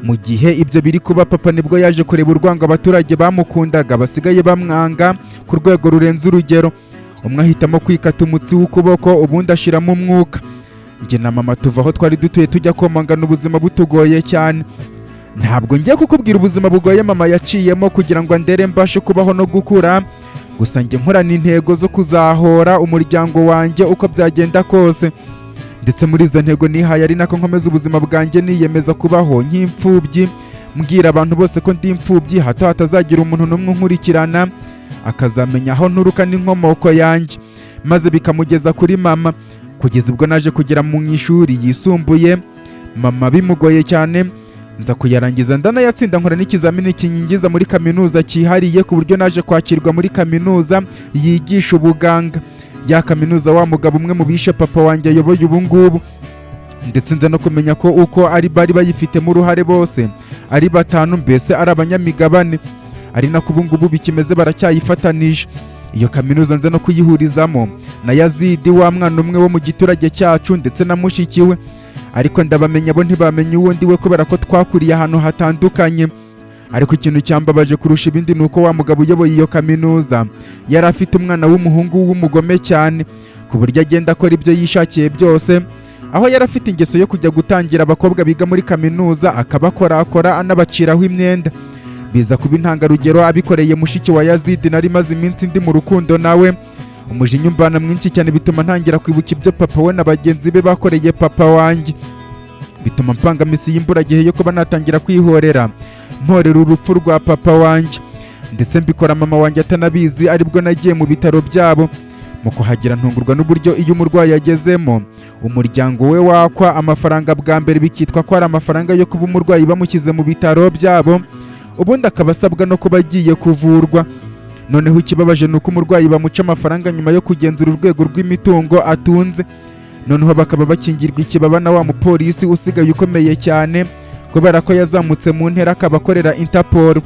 Mu gihe ibyo biri kuba, papa nibwo yaje kureba urwango abaturage bamukundaga basigaye bamwanga ku rwego rurenze urugero. Umwe ahitamo kwikata umutsi w'ukuboko, ubundi ashiramo umwuka. Njye na mama tuva aho twari dutuye, tujya komangana, ubuzima butugoye cyane. Ntabwo ngiye kukubwira ubuzima bugoye mama yaciyemo kugira ngo andere mbashe kubaho no gukura. Gusa njye nkorana intego zo kuzahora umuryango wanjye uko byagenda kose. Ndetse muri izo ntego nihaye, ari nako nkomeza ubuzima bwanjye, niyemeza kubaho nk'imfubyi, mbwira abantu bose ko ndi imfubyi, hato hatazagira umuntu n'umwe unkurikirana akazamenya aho nturuka n'inkomoko yanjye, maze bikamugeza kuri mama. Kugeza ubwo naje kugera mu ishuri yisumbuye, mama bimugoye cyane, nza kuyarangiza ndanayatsinda, nkora n'ikizamini kinyinjiza muri kaminuza cyihariye, ku buryo naje kwakirwa muri kaminuza yigisha ubuganga, ya kaminuza wa mugabo umwe mu bishe papa wanjye ayoboye ubu ngubu. Ndetse nza no kumenya ko uko ari bari bayifitemo uruhare bose ari batanu, mbese ari abanyamigabane. Ari nako ubu ngubu bikimeze, baracyayifatanije. Iyo kaminuza nza no kuyihurizamo na Yazidi, wa mwana umwe wo mu giturage cyacu, ndetse na mushiki we. Ariko ndabamenya, bo ntibamenya uwo ndi we, kubera ko twakuriye ahantu hatandukanye. Ariko ikintu cyambabaje kurusha ibindi ni uko wa mugabo uyoboye iyo kaminuza yari afite umwana w'umuhungu w'umugome cyane, ku buryo agenda akora ibyo yishakiye byose, aho yari afite ingeso yo kujya gutangira abakobwa biga muri kaminuza, akabakorakora anabaciraho imyenda. Biza kuba intangarugero abikoreye mushiki wa Yazidi nari maze iminsi ndi mu rukundo nawe. Umujinya umbana mwinshi cyane, bituma ntangira kwibuka ibyo papa we na bagenzi be bakoreye papa wanjye, bituma mpanga misi y'imburagihe yo kuba natangira kwihorera, mporera urupfu rwa papa wanjye. Ndetse mbikora mama wanjye atanabizi. Aribwo nagiye mu bitaro byabo. Mu kuhagera ntungurwa n'uburyo iyo umurwayi agezemo, umuryango we wakwa amafaranga bwa mbere, bikitwa ko ari amafaranga yo kuba umurwayi bamushyize mu bitaro byabo, ubundi akaba asabwa no kuba agiye kuvurwa. Noneho ikibabaje ni uko umurwayi bamuca amafaranga nyuma yo kugenzura urwego rw'imitungo atunze, noneho bakaba bakingirwa ikibaba na wa mupolisi usigaye ukomeye cyane, kubera ko yazamutse mu ntera akaba akorera Interpol,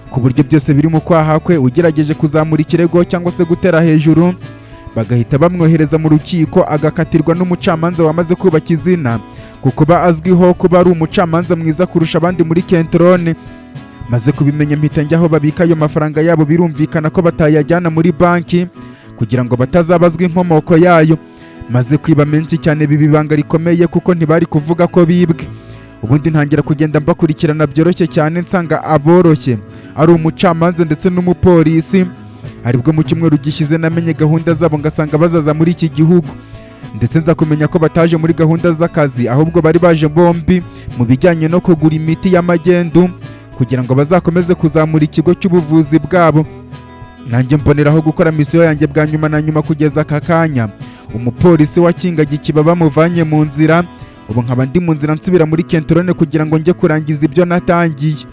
ku buryo byose biri mu kwaha kwe. Ugerageje kuzamura ikirego cyangwa se gutera hejuru, bagahita bamwohereza mu rukiko, agakatirwa n'umucamanza wamaze kubaka izina ku kuba azwiho kuba ari umucamanza mwiza kurusha abandi muri Kentrone. Maze kubimenya, mpita njya aho babika ayo mafaranga yabo. Birumvikana ko batayajyana muri banki kugira ngo batazabazwa inkomoko yayo. Maze kwiba menshi cyane, biba ibanga rikomeye, kuko ntibari kuvuga ko bibwe. Ubundi ntangira kugenda mbakurikirana byoroshye cyane, nsanga aboroshye ari umucamanza ndetse n'umupolisi. Aribwo mu cyumweru gishize namenye gahunda zabo, ngasanga bazaza muri iki gihugu. Ndetse nza kumenya ko bataje muri gahunda z'akazi, ahubwo bari baje bombi mu bijyanye no kugura imiti y'amagendu kugira ngo bazakomeze kuzamura ikigo cy'ubuvuzi bwabo. Nanjye mboneraho gukora misiyo yanjye bwa nyuma na nyuma. Kugeza aka kanya umupolisi wakingaga ikibaba muvanye mu nzira, ubu nkaba ndi mu nzira nsubira muri Kentrone kugira ngo njye kurangiza ibyo natangiye.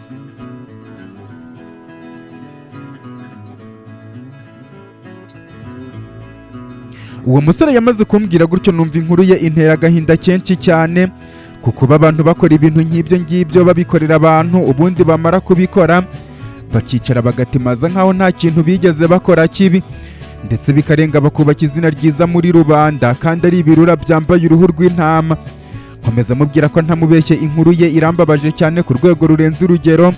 Uwo musore yamaze kumbwira gutyo, numva inkuru ye intera agahinda kenshi cyane, kuko kuba abantu bakora ibintu nk'ibyo ngibyo, babikorera abantu, ubundi bamara kubikora bakicara bagatimaza nk'aho nta kintu bigeze bakora kibi, ndetse bikarenga bakubaka izina ryiza muri rubanda kandi ari ibirura byambaye uruhu rw'intama. Nkomeza mubwira ko ntamubeshye, inkuru ye irambabaje cyane ku rwego rurenze urugero,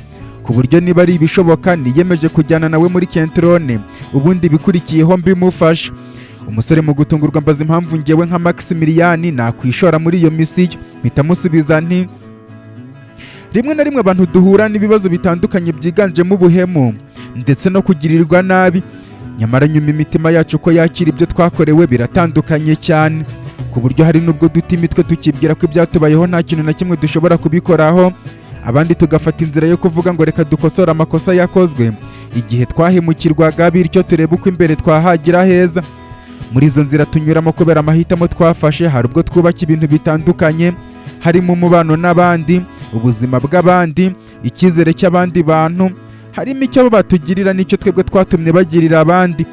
ku buryo niba ari ibishoboka niyemeje kujyana nawe muri Kentrone, ubundi ibikurikiyeho mbimufasha. Umusore mu gutungurwa mbaza impamvu ngewe nka Maximilian nakwishora muri iyo misiyo. Mpita musubiza nti: "Rimwe na rimwe abantu duhura n'ibibazo bitandukanye byiganjemo ubuhemu ndetse no kugirirwa nabi. Nyamara nyuma imitima yacu ko yakira ibyo twakorewe biratandukanye cyane, ku buryo hari n'ubwo duta imitwe tukibwira ko ibyatubayeho nta kintu na kimwe dushobora kubikoraho, abandi tugafata inzira yo kuvuga ngo reka dukosore amakosa yakozwe igihe twahemukirwaga, bityo turebe uko imbere twahagira heza. Muri izo nzira tunyuramo kubera amahitamo twafashe, hari ubwo twubaka ibintu bitandukanye, harimo umubano n'abandi, ubuzima bw'abandi, icyizere cy'abandi bantu, harimo icyo batugirira n'icyo twebwe twatumye bagirira abandi.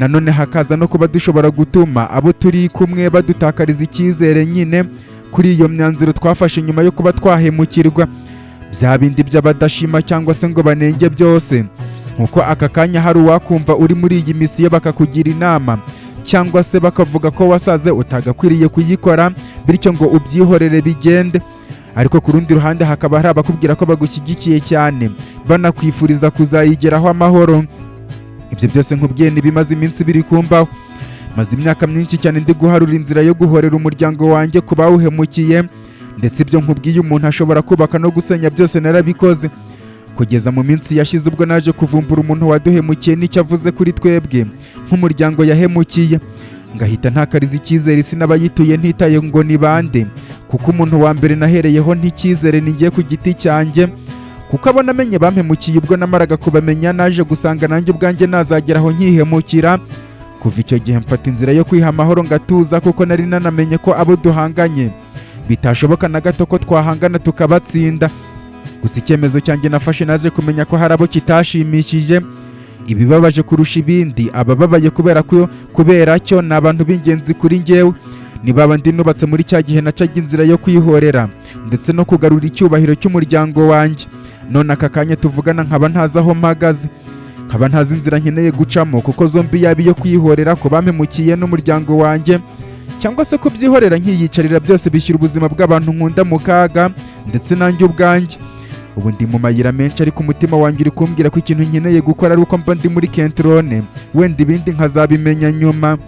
Nanone hakaza no kuba dushobora gutuma abo turi kumwe badutakariza icyizere nyine kuri iyo myanzuro twafashe nyuma yo kuba twahemukirwa, bya bindi by'abadashima cyangwa se ngo banenge byose. Nkuko aka kanya hari uwakumva uri muri iyi misiyo bakakugira inama cyangwa se bakavuga ko wasaze utagakwiriye kuyikora, bityo ngo ubyihorere bigende. Ariko ku rundi ruhande hakaba hari abakubwira ko bagushyigikiye cyane, banakwifuriza kuzayigeraho amahoro. Ibyo byose nkubwiye ntibimaze iminsi biri kumbaho. Maze imyaka myinshi cyane ndi guharura inzira yo guhorera umuryango wanjye ku bawuhemukiye. Ndetse ibyo nkubwiye umuntu ashobora kubaka no gusenya, byose narabikoze, kugeza mu minsi yashize ubwo naje kuvumbura umuntu waduhemukiye n'icyo avuze kuri twebwe nk'umuryango yahemukiye, ngahita ntakariza icyizere isi n'abayituye, ntitaye ngo ni bande, kuko umuntu wa mbere nahereyeho nticyizere ni ngiye ku giti cyanjye, kuko abo namenye bampemukiye, ubwo namaraga kubamenya naje gusanga nanjye ubwanjye nazagera aho nkihemukira. Kuva icyo gihe mfata inzira yo kwiha amahoro ngatuza, kuko nari nanamenye ko abo duhanganye bitashoboka na gato ko twahangana tukabatsinda. Gusa icyemezo cyanjye nafashe naje kumenya ko hari abo kitashimishije. Ibibabaje kurusha ibindi, abababaye kubera ko kubera cyo ni abantu b'ingenzi kuri njyewe, ni babandi nubatse muri cya gihe nacaga inzira yo kwihorera ndetse no kugarura icyubahiro cy'umuryango wanjye. None aka kanya tuvugana nkaba ntazi aho mpagaze, nkaba ntazi inzira nkeneye gucamo, kuko zombi, yaba iyo kwihorera ku bampemukiye n'umuryango wanjye cyangwa se kubyihorera nkiyicarira, byose bishyira ubuzima bw'abantu nkunda mu kaga ndetse nanjye ubwanjye. Ubu ndi mu mayira menshi, ariko umutima wanjye uri kumbwira ko ikintu nkeneye gukora ari uko mba ndi muri kentrone, wenda ibindi nkazabimenya nyuma.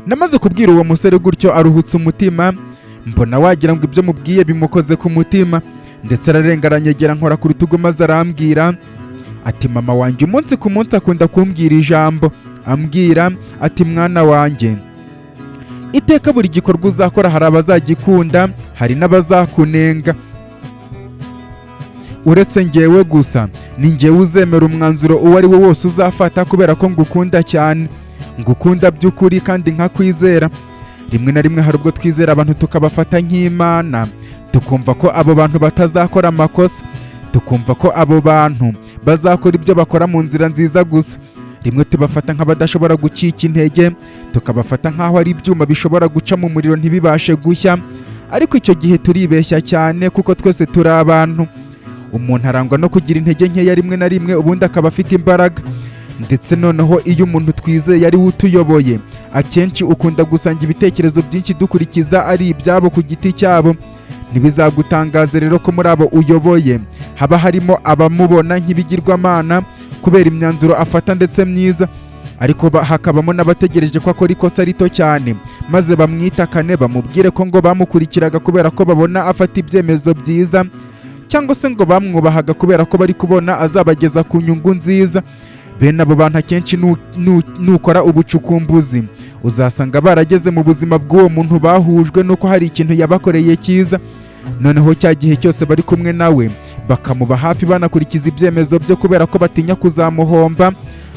Namaze kubwira uwo musore gutyo, aruhutse umutima, mbona wagira ngo ibyo mubwiye bimukoze ku mutima, ndetse ararenga aranyegera nkora ku rutugu, maze arambwira ati: "Mama wanjye umunsi ku munsi akunda kumbwira ijambo, ambwira ati: 'Mwana wanjye, iteka buri gikorwa uzakora hari abazagikunda, hari n'abazakunenga. Uretse ngewe gusa, ni ngewe uzemera umwanzuro uwo ari wo wose uzafata, kubera ko ngukunda cyane, ngukunda by'ukuri kandi nkakwizera.' Rimwe na rimwe hari ubwo twizera abantu tukabafata nk'imana, tukumva ko abo bantu batazakora amakosa, tukumva ko abo bantu bazakora ibyo bakora mu nzira nziza gusa. Rimwe tubafata nk'abadashobora gucika intege, tukabafata nk'aho ari ibyuma bishobora guca mu muriro ntibibashe gushya. Ariko icyo gihe turibeshya cyane, kuko twese turi abantu. Umuntu arangwa no kugira intege nkeya rimwe na rimwe, ubundi akaba afite imbaraga. Ndetse noneho iyo umuntu twizeye ari we utuyoboye, akenshi ukunda gusanga ibitekerezo byinshi dukurikiza ari ibyabo ku giti cyabo. Ntibizagutangaze rero ko muri abo uyoboye haba harimo abamubona nk'ibigirwamana kubera imyanzuro afata ndetse myiza, ariko hakabamo n'abategereje ko akora ikosa rito cyane maze bamwitakane, bamubwire ko ngo bamukurikiraga kubera ko babona afata ibyemezo byiza, cyangwa se ngo bamwubahaga kubera ko bari kubona azabageza ku nyungu nziza. Bene abo bantu akenshi nukora ubucukumbuzi uzasanga barageze mu buzima bw'uwo muntu bahujwe n'uko hari ikintu yabakoreye cyiza. Noneho cya gihe cyose bari kumwe nawe bakamuba hafi, banakurikiza ibyemezo bye kubera ko batinya kuzamuhomba,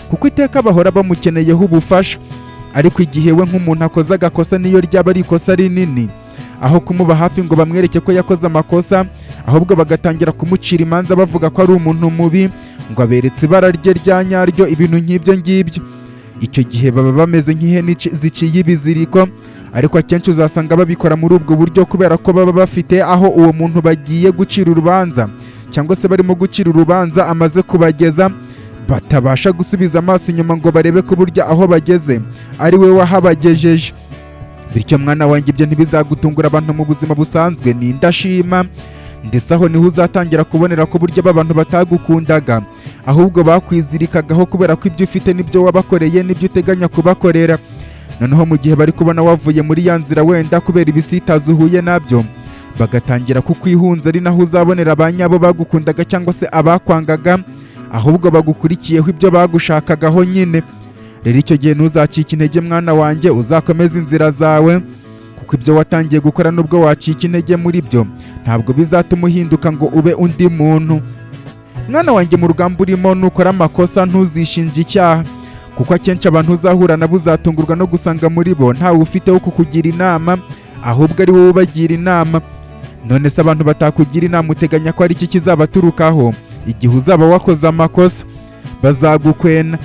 kuko iteka bahora bamukeneyeho ubufasha. Ariko igihe we nk'umuntu akoze agakosa, niyo ryaba ari ikosa rinini, aho kumuba hafi ngo bamwereke ko yakoze amakosa, ahubwo bagatangira kumucira imanza bavuga ko ari umuntu mubi, ngo aberetse ibara rye rya nyaryo, ibintu nk'ibyo ngibyo. Icyo gihe baba bameze nk'ihene ziciye ibiziriko. Ariko akenshi uzasanga babikora muri ubwo buryo kubera ko baba bafite aho uwo muntu bagiye gucira urubanza cyangwa se barimo gucira urubanza amaze kubageza, batabasha gusubiza amaso inyuma ngo barebe ko burya aho bageze ari we wahabagejeje. Bityo mwana wanjye, ibyo ntibizagutungura. Abantu mu buzima busanzwe ni indashima, ndetse aho niho uzatangira kubonera ko burya abantu batagukundaga, ahubwo bakwizirikagaho kubera ko ibyo ufite n'ibyo wabakoreye n'ibyo uteganya kubakorera. Noneho mu gihe bari kubona wavuye muri ya nzira, wenda kubera ibisitaza uhuye nabyo, bagatangira kukwihunza, ari naho uzabonera ba nyabo bagukundaga cyangwa se abakwangaga, ahubwo bagukurikiyeho ibyo bagushakagaho nyine. Rero icyo gihe ntuzacike intege, mwana wanjye, uzakomeze inzira zawe, kuko ibyo watangiye gukora, nubwo wacika intege muri byo, ntabwo bizatuma uhinduka ngo ube undi muntu. Mwana wanjye, mu rugamba urimo, nukora amakosa ntuzishinje icyaha, kuko akenshi abantu uzahura nabo uzatungurwa no gusanga muri bo ntawe ufite wo kukugira inama, ahubwo ari wowe ubagira inama. None se abantu batakugira inama, uteganya ko ari iki kizabaturukaho igihe uzaba wakoze amakosa? Bazagukwena.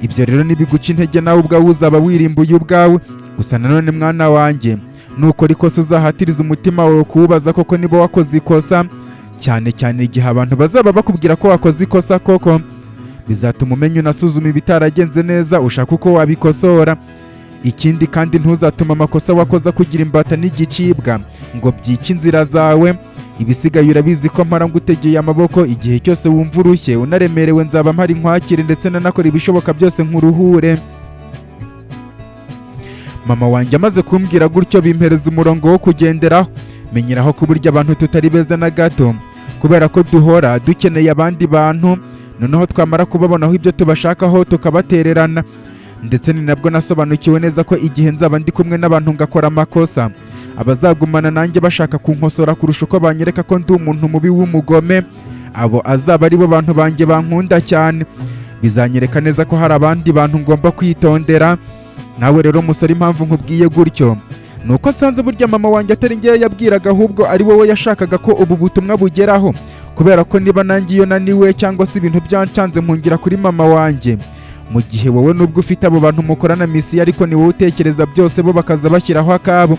Ibyo rero nibiguca intege, nawe ubwawe uzaba wirimbuye ubwawe. Gusa nanone mwana wanjye, nukora ikosa uzahatiriza umutima wawe kuwubaza koko niba wakoze ikosa, cyane cyane igihe abantu bazaba bakubwira ko wakoze ikosa koko. Bizatuma umenya unasuzuma ibitaragenze neza, ushaka uko wabikosora. Ikindi kandi, ntuzatuma amakosa wakoze kugira imbata n'igicibwa ngo byice inzira zawe. Ibisigaye urabizi ko mpora ngutegeye amaboko. Igihe cyose wumva urushye unaremerewe, nzaba mpari nkwakire, ndetse nanakora ibishoboka byose nkuruhure. Mama wanjye amaze kumbwira gutyo, bimpereza umurongo wo kugenderaho, menyeraho ko burya abantu tutari beza na gato, kubera ko duhora dukeneye abandi bantu, noneho twamara kubabonaho ibyo tubashakaho tukabatererana. Ndetse ni nabwo nasobanukiwe neza ko igihe nzaba ndi kumwe n'abantu ngakora amakosa, abazagumana nanjye bashaka kunkosora kurusha uko banyereka ko ndi umuntu mubi w'umugome, abo azaba ari bo bantu banjye bankunda cyane. Bizanyereka neza ko hari abandi bantu ngomba kwitondera. Nawe rero musore, impamvu nkubwiye gutyo ni uko nsanze burya mama wanjye atari ngewe yabwiraga, ahubwo ari wowe yashakaga ko ubu butumwa bugeraho, kubera ko niba nanjye iyo naniwe cyangwa se ibintu byancanze mpungira kuri mama wanjye, mu gihe wowe nubwo ufite abo bantu mukorana mission, ariko ni wowe utekereza byose, bo bakaza bashyiraho akabo.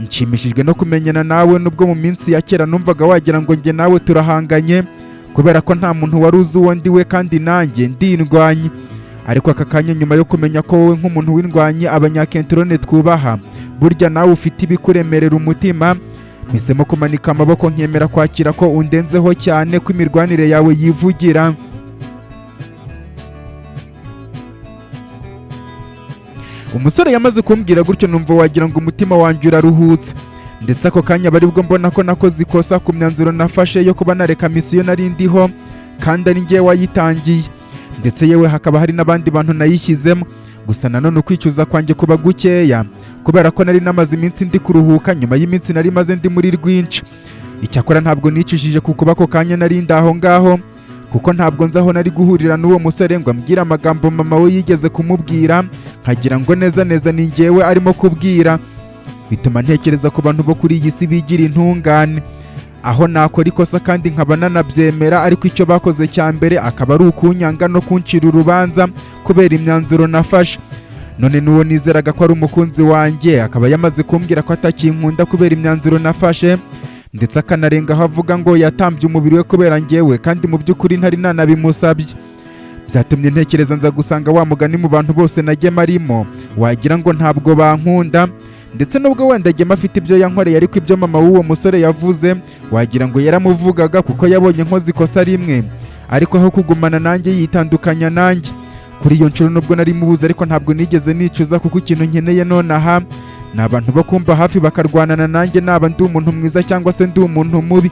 Nshimishijwe no kumenyana nawe, nubwo mu minsi ya kera numvaga wagira ngo njye nawe turahanganye, kubera ko nta muntu wari uzi uwo ndi we kandi nanjye ndindwanye. Ariko aka kanya, nyuma yo kumenya ko wowe nk'umuntu w'indwanyi abanyakentorone twubaha, burya nawe ufite ibikuremerera umutima, mpisemo kumanika amaboko nkemera kwakira ko undenzeho cyane, ko imirwanire yawe yivugira. Umusore yamaze kumbwira gutyo, numva wagira ngo umutima wanjye uraruhutse. Ndetse ako kanya bari bwo mbona ko nakoze ikosa ku myanzuro nafashe yo kuba nareka misiyo nari ndiho, kandi ari njye wayitangiye, ndetse yewe hakaba hari n'abandi bantu nayishyizemo. Gusa nanone ukwicuza kwanjye kuba gukeya, kubera ko nari namaze iminsi ndi kuruhuka nyuma y'iminsi nari maze ndi muri rwinshi. Icyakora ntabwo nicujije ku kuba ako kanya nari ndi aho ngaho, kuko ntabwo nzi aho nari guhurira n'uwo musore ngo ambwire amagambo mama we yigeze kumubwira, nkagira ngo neza neza ni njyewe arimo kubwira. Bituma ntekereza ku bantu bo kuri iyi si bigira intungane, aho nakora ikosa kandi nkaba nanabyemera, ariko icyo bakoze cya mbere akaba ari ukunyanga no kuncira urubanza kubera imyanzuro nafashe. None n'uwo nizeraga ko ari umukunzi wanjye akaba yamaze kumbwira ko atakinkunda kubera imyanzuro nafashe, ndetse akanarengaho avuga ngo yatambye umubiri we kubera njyewe, kandi mu by'ukuri ntari nanabimusabye. Byatumye ntekereza, nza gusanga wa mugani mu bantu bose na Gema arimo, wagira ngo ntabwo bankunda. Ndetse nubwo wenda Gema afite ibyo yankoreye, ariko ibyo mama w'uwo musore yavuze wagira ngo yaramuvugaga, kuko yabonye nkoze ikosa rimwe, ariko aho kugumana nanjye yitandukanya nanjye. Kuri iyo nshuro, nubwo nari mubuze, ariko ntabwo nigeze nicuza, kuko ikintu nkeneye nonaha ni abantu bo kumba hafi bakarwanana nanjye, naba ndi umuntu mwiza cyangwa se ndi umuntu mubi.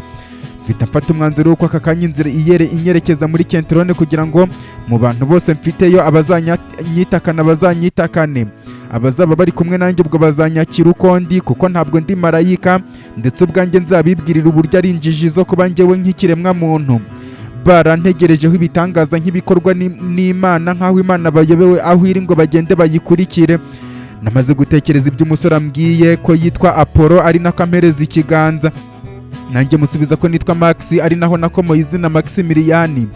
Mpita mfata umwanzuro w'uko aka kanya inzira iyere inyerekeza muri Kentrone, kugira ngo mu bantu bose mfiteyo abazanyitakana bazanyitakane, abazaba bari kumwe nanjye ubwo bazanyakira uko ndi, kuko ntabwo ndi marayika. Ndetse ubwanjye nzabibwirira uburyo ari injiji zo kuba njyewe nk'ikiremwa muntu barantegerejeho ibitangaza nk'ibikorwa n'Imana, nk'aho Imana bayobewe aho iri ngo bagende bayikurikire. Namaze gutekereza ibyo umusore ambwiye ko yitwa Apollo, ari nako ampereza ikiganza, nanjye musubiza ko nitwa Max, ari naho nakomoye izina Maximilian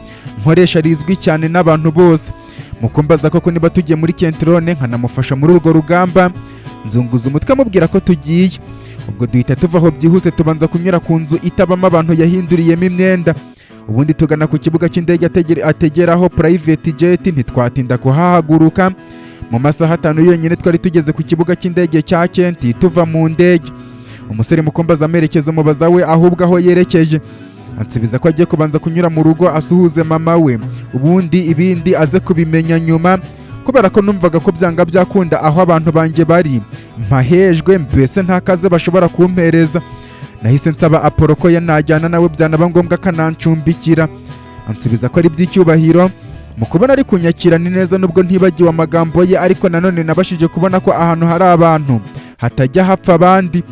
nkoresha rizwi cyane n'abantu bose. Mukumbaza koko niba tugiye muri Kentrone nkanamufasha muri urwo rugamba, nzunguza umutwe amubwira ko tugiye. Ubwo duhita tuva aho byihuse, tubanza kunyura ku nzu itabamo abantu yahinduriyemo imyenda, ubundi tugana ku kibuga cy'indege ategeraho private jet. Ntitwatinda kuhahaguruka, mu masaha 5 yonyine twari tugeze ku kibuga cy'indege cya Kenti. Tuva mu ndege, umusore mukumbaza amerekezo, mubaza we ahubwo aho yerekeje, ansubiza ko agiye kubanza kunyura mu rugo asuhuze mama we, ubundi ibindi aze kubimenya nyuma. Kubera ko numvaga ko byanga byakunda aho abantu banjye bari mpahejwe, mbese nta kaze bashobora kumpereza, nahise nsaba Apollo ko yanajyana nawe, byanaba ngombwa akanancumbikira. Ansubiza ko ari iby'icyubahiro. Mu kubona ari kunyakira ni neza, nubwo ntibagiwe amagambo ye, ariko nanone nabashije kubona ko ahantu hari abantu hatajya hapfa abandi.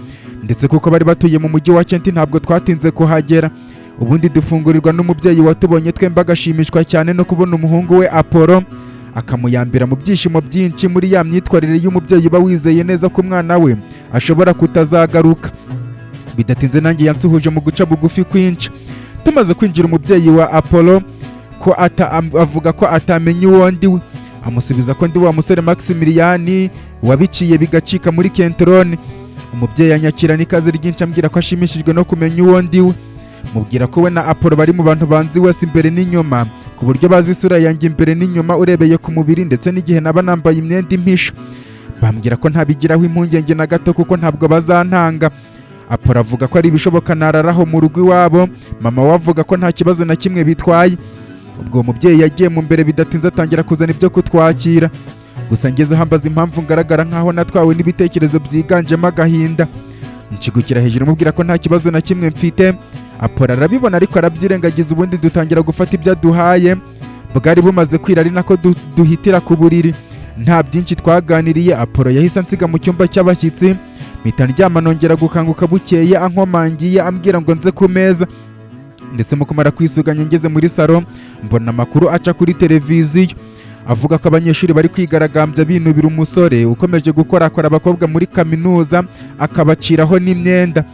Ndetse kuko bari batuye mu mujyi wa Kenti, ntabwo twatinze kuhagera. Ubundi dufungurirwa n'umubyeyi watubonye twembi, agashimishwa cyane no kubona umuhungu we Apollo, akamuyambira mu byishimo byinshi, muri ya myitwarire y'umubyeyi uba wizeye neza ko umwana we ashobora kutazagaruka. Bidatinze nanjye yansuhuje mu guca bugufi kwinshi. Tumaze kwinjira, umubyeyi wa Apollo ko avuga ko atamenya uwo ndi we, amusubiza ko ndi wa musore Maximilian wabiciye bigacika muri Kentrone. Umubyeyi anyakirana ikaze ryinshi, ambwira ko ashimishijwe no kumenya uwo ndi we. Mubwira ko we na Apollo bari mu bantu banzi wese imbere n'inyuma, ku buryo bazi isura yanjye imbere n'inyuma, urebeye ku mubiri ndetse n'igihe naba nambaye imyenda impisha. Bambwira ko ntabigiraho impungenge na gato, kuko ntabwo bazantanga. Apollo avuga ko ari ibishoboka nararaho mu rugo iwabo, mama we avuga ko nta kibazo na kimwe bitwaye. Ubwo uwo mubyeyi yagiye mu mbere, bidatinze atangira kuzana ibyo kutwakira. Gusa ngezeho ambaza impamvu ngaragara nkaho natwawe n'ibitekerezo byiganjemo agahinda. Nshigukira hejuru mubwira ko nta kibazo na kimwe mfite. Apollo arabibona ariko arabyirengagiza, ubundi dutangira gufata ibyo aduhaye. Bwari bumaze kwira, ari nako duhitira ku buriri. Nta byinshi twaganiriye, Apollo yahise ansiga mu cyumba cy'abashyitsi, mpita ndyama. Nongera gukanguka bukeye ankomangiye, ambwira ngo nze ku meza. Ndetse mu kumara kwisuganya ngeze muri salo, mbona amakuru aca kuri televiziyo avuga ko abanyeshuri bari kwigaragambya binubira umusore ukomeje gukorakora abakobwa muri kaminuza, akabaciraho n'imyenda.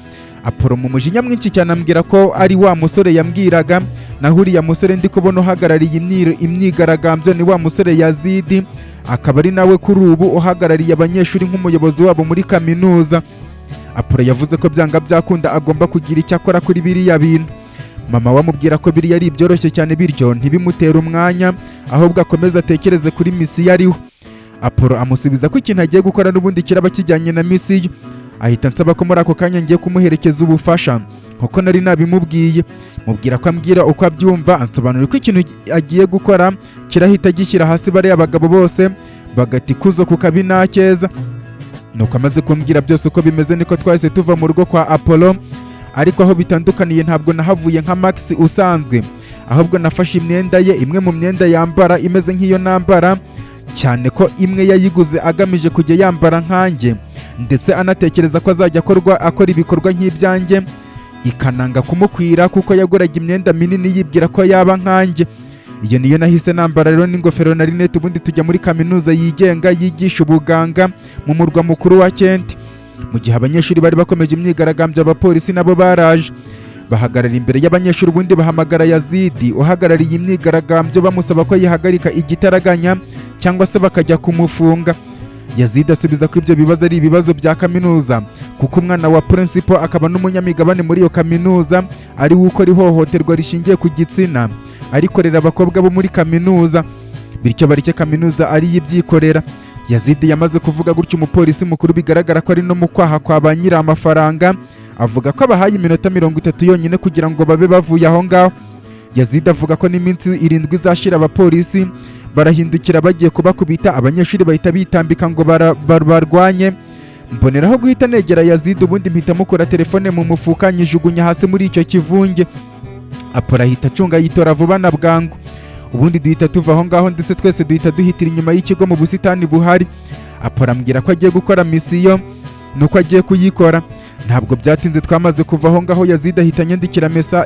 Apollo mu mujinya mwinshi cyane ambwira ko ari wa musore yambwiraga, naho uriya musore ndi kubona uhagarariye imyigaragambyo ni wa musore Yazidi, akaba ari nawe kuri ubu uhagarariye abanyeshuri nk'umuyobozi wabo muri kaminuza. Apollo yavuze ko byanga byakunda agomba kugira icyo akora kuri biriya bintu. Mama we amubwira ko biriya ari ibyoroshye cyane, bityo ntibimutere umwanya, ahubwo akomeze atekereze kuri misiyo ariho. Apollo amusubiza ko ikintu agiye gukora n'ubundi kiraba kijyanye na misiyo. Ahita ansaba ko muri ako kanya ngiye kumuherekeza ubufasha nkuko nari nabimubwiye. Mubwira ko ambwira uko abyumva. Ansobanurira ko ikintu agiye gukora kirahita gishyira hasi bariya bagabo bose, bagata ikuzo ku kabi n'akeza. Nuko amaze kumbwira byose uko bimeze, niko twahise tuva mu rugo kwa Apollo. Ariko aho bitandukaniye, ntabwo nahavuye nka Max usanzwe, ahubwo nafashe imyenda ye, imwe mu myenda yambara imeze nk'iyo nambara, cyane ko imwe yayiguze agamije kujya yambara nkanjye, ndetse anatekereza ko azajya akora ibikorwa nk'ibyanjye, ikananga kumukwira kuko yaguraga imyenda minini yibwira ko yaba nkanjye. Iyo niyo nahise nambara rero, n'ingofero na rinete, ubundi tujya muri kaminuza yigenga yigisha ubuganga mu murwa mukuru wa Kent. Mu gihe abanyeshuri bari bakomeje imyigaragambyo, abapolisi nabo baraje bahagarara imbere y'abanyeshuri, ubundi bahamagara Yazidi uhagarariye imyigaragambyo, bamusaba ko yihagarika igitaraganya cyangwa se bakajya kumufunga. Yazidi asubiza ko ibyo bibazo ari ibibazo bya kaminuza, kuko umwana wa principal akaba n'umunyamigabane muri iyo kaminuza ari we ukora ihohoterwa rishingiye ku gitsina arikorera abakobwa bo muri kaminuza, bityo bareke kaminuza ari yo ibyikorera. Yazidi yamaze kuvuga gutyo, umupolisi mukuru, bigaragara ko ari no mu kwaha kwa ba nyiri amafaranga, avuga ko abahaye iminota 30 yonyine kugira ngo babe bavuye aho ngaho. Yazidi avuga ko n'iminsi 7 izashira. Abapolisi barahindukira bagiye kubakubita, abanyeshuri bahita bitambika ngo barwanye. Mboneraho guhita negera Yazidi, ubundi mpita mukura telefone mu mufuka, nyijugunya hasi muri icyo kivunge. Apollo ahita acunga yitora vuba na bwangu, ubundi duhita tuva aho ngaho, ndetse twese duhita duhitira inyuma y'ikigo mu busitani buhari. Apollo ambwira ko agiye gukora misiyo nuko agiye kuyikora. Ntabwo byatinze, twamaze kuva aho ngaho, Yazidi ahita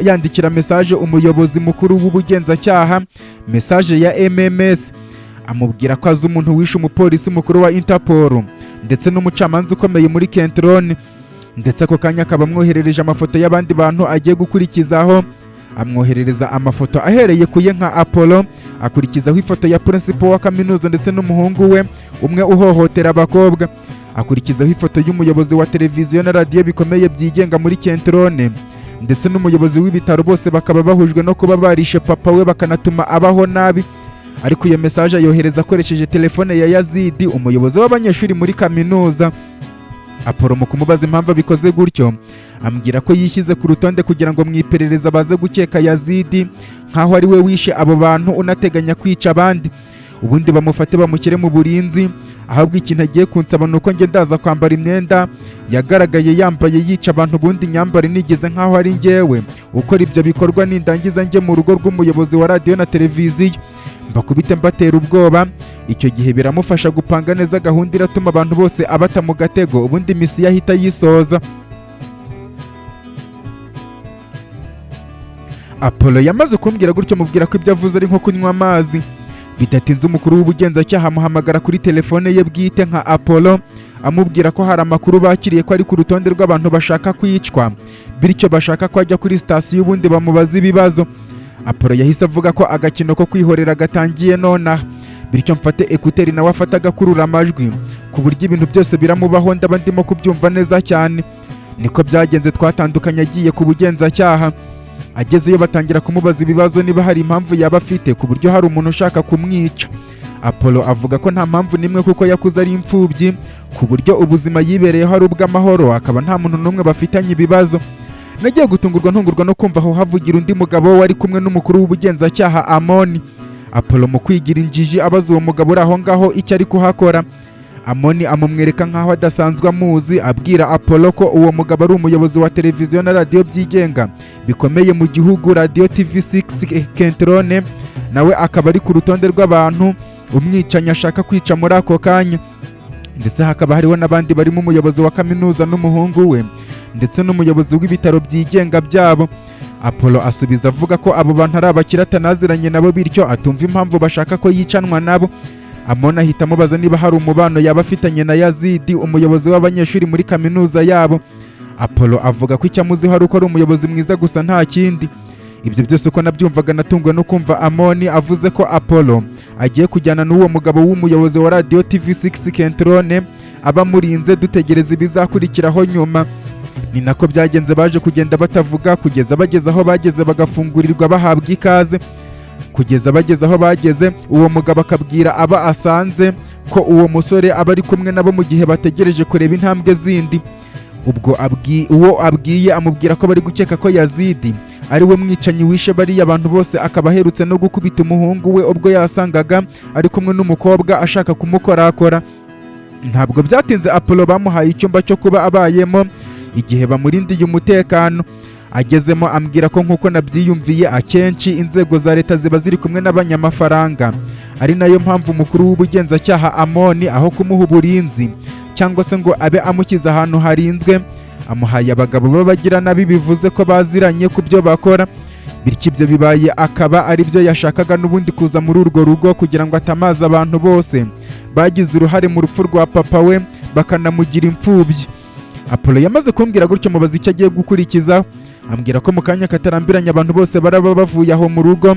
yandikira message umuyobozi mukuru w'ubugenzacyaha, message ya MMS, amubwira ko azi umuntu wishe umupolisi mukuru wa Interpol ndetse n'umucamanza ukomeye muri Kentron, ndetse ako kanya akaba amwoherereje amafoto y'abandi bantu agiye gukurikizaho. Amwoherereza amafoto ahereye ku ye nka Apollo, akurikizaho ifoto ya principal wa kaminuza ndetse n'umuhungu we umwe uhohotera abakobwa, akurikizaho ifoto y'umuyobozi wa televiziyo na radiyo bikomeye byigenga muri Kentrone ndetse n'umuyobozi w'ibitaro, bose bakaba bahujwe no kuba barishe papa we bakanatuma abaho nabi. Ariko iyo message ayohereza akoresheje telefone ya Yazidi, umuyobozi w'abanyeshuri muri kaminuza. Apollo mu kumubaza impamvu abikoze gutyo, ambwira ko yishyize ku rutonde kugira ngo mu iperereza baze gukeka Yazidi nk'aho ari we wishe abo bantu unateganya kwica abandi, ubundi bamufate bamushyire mu burinzi. Ahubwo ikintu agiye kunsaba ni uko njye ndaza kwambara imyenda yagaragaye yambaye yica abantu, ubundi nyambare nigeze nk'aho ari njyewe ukora ibyo bikorwa. Nindangiza njye mu rugo rw'umuyobozi wa radiyo na televiziyo, mbakubite mbatera ubwoba. Icyo gihe biramufasha gupanga neza gahunda iratuma abantu bose abata mu gatego, ubundi misiyo ahita ayisoza. Apollo yamaze kumbwira gutyo, mubwira ko ibyo avuze ari nko kunywa amazi. Bidatinze umukuru w'ubugenzacyaha amuhamagara kuri telefone ye bwite nka Apollo, amubwira ko hari amakuru bakiriye ko ari ku rutonde rw'abantu bashaka kwicwa, bityo bashaka ko ajya kuri sitasiyo ubundi bamubaza ibibazo. Apollo yahise avuga ko agakino ko kwihorera gatangiye nonaha, bityo mfate écouteurs nawe afate agakurura amajwi, ku buryo ibintu byose biramubaho ndaba ndimo kubyumva neza cyane. Niko byagenze, twatandukanye agiye ku bugenzacyaha. Agezeyo batangira kumubaza ibibazo niba hari impamvu yaba afite ku buryo hari umuntu ushaka kumwica. Apollo avuga ko nta mpamvu n'imwe, kuko yakuze ari imfubyi, ku buryo ubuzima yibereyeho ari ubw'amahoro, akaba nta muntu n'umwe bafitanye ibibazo. Nagiye gutungurwa ntungurwa no kumva aho havugira undi mugabo wari kumwe n'umukuru w'ubugenzacyaha, Amoni. Apollo mu kwigira injiji abaza uwo mugabo uri aho ngaho icyo ari kuhakora. Amoni amumwereka nk'aho adasanzwe amuzi, abwira Apollo ko uwo mugabo ari umuyobozi wa televiziyo na radiyo byigenga bikomeye mu gihugu, radiyo TV6 Kentrone, nawe akaba ari ku rutonde rw'abantu umwicanyi ashaka kwica muri ako kanya, ndetse hakaba hariho n'abandi barimo umuyobozi wa kaminuza n'umuhungu we ndetse n'umuyobozi w'ibitaro byigenga byabo. Apollo asubiza avuga ko abo bantu ari abakire atanaziranye nabo, bityo atumva impamvu bashaka ko yicanwa nabo. Amoni ahita amubaza niba hari umubano yaba afitanye na Yazidi, umuyobozi w'abanyeshuri muri kaminuza yabo. Apollo avuga ko icyo amuziho ari uko ari umuyobozi mwiza gusa, nta kindi. Ibyo byose uko nabyumvaga, natunguwe no kumva Amoni avuze ko Apollo agiye kujyana n'uwo mugabo w'umuyobozi wa radiyo TV6 Kentrone aba amurinze, dutegereza ibizakurikiraho nyuma. Ni nako byagenze, baje kugenda batavuga kugeza bageze aho bageze, bagafungurirwa, bahabwa ikaze kugeza bageze aho bageze. Uwo mugabo akabwira aba asanze ko uwo musore aba ari kumwe nabo mu gihe bategereje kureba intambwe zindi. Ubwo uwo abwiye amubwira ko bari gukeka ko Yazidi ari we mwicanyi wishe bariya abantu bose, akaba aherutse no gukubita umuhungu we ubwo yasangaga ari kumwe n'umukobwa ashaka kumukorakora. Ntabwo byatinze, Apollo bamuhaye icyumba cyo kuba abayemo igihe bamurindiye umutekano. Agezemo ambwira ko nk'uko nabyiyumviye, akenshi inzego za leta ziba ziri kumwe n'abanyamafaranga, ari nayo mpamvu umukuru w'ubugenzacyaha Amoni, aho kumuha uburinzi cyangwa se ngo abe amushyize ahantu harinzwe, amuhaye abagabo b'abagiranabi, bivuze ko baziranye ku byo bakora. Bityo ibyo bibaye akaba ari byo yashakaga n'ubundi, kuza muri urwo rugo kugira ngo atamaze abantu bose bagize uruhare mu rupfu rwa papa we bakanamugira imfubyi. Apollo yamaze kumbwira gutyo, mubaza icyo agiye gukurikiza, ambwira ko mu kanya katarambiranye abantu bose baraba bavuye aho mu rugo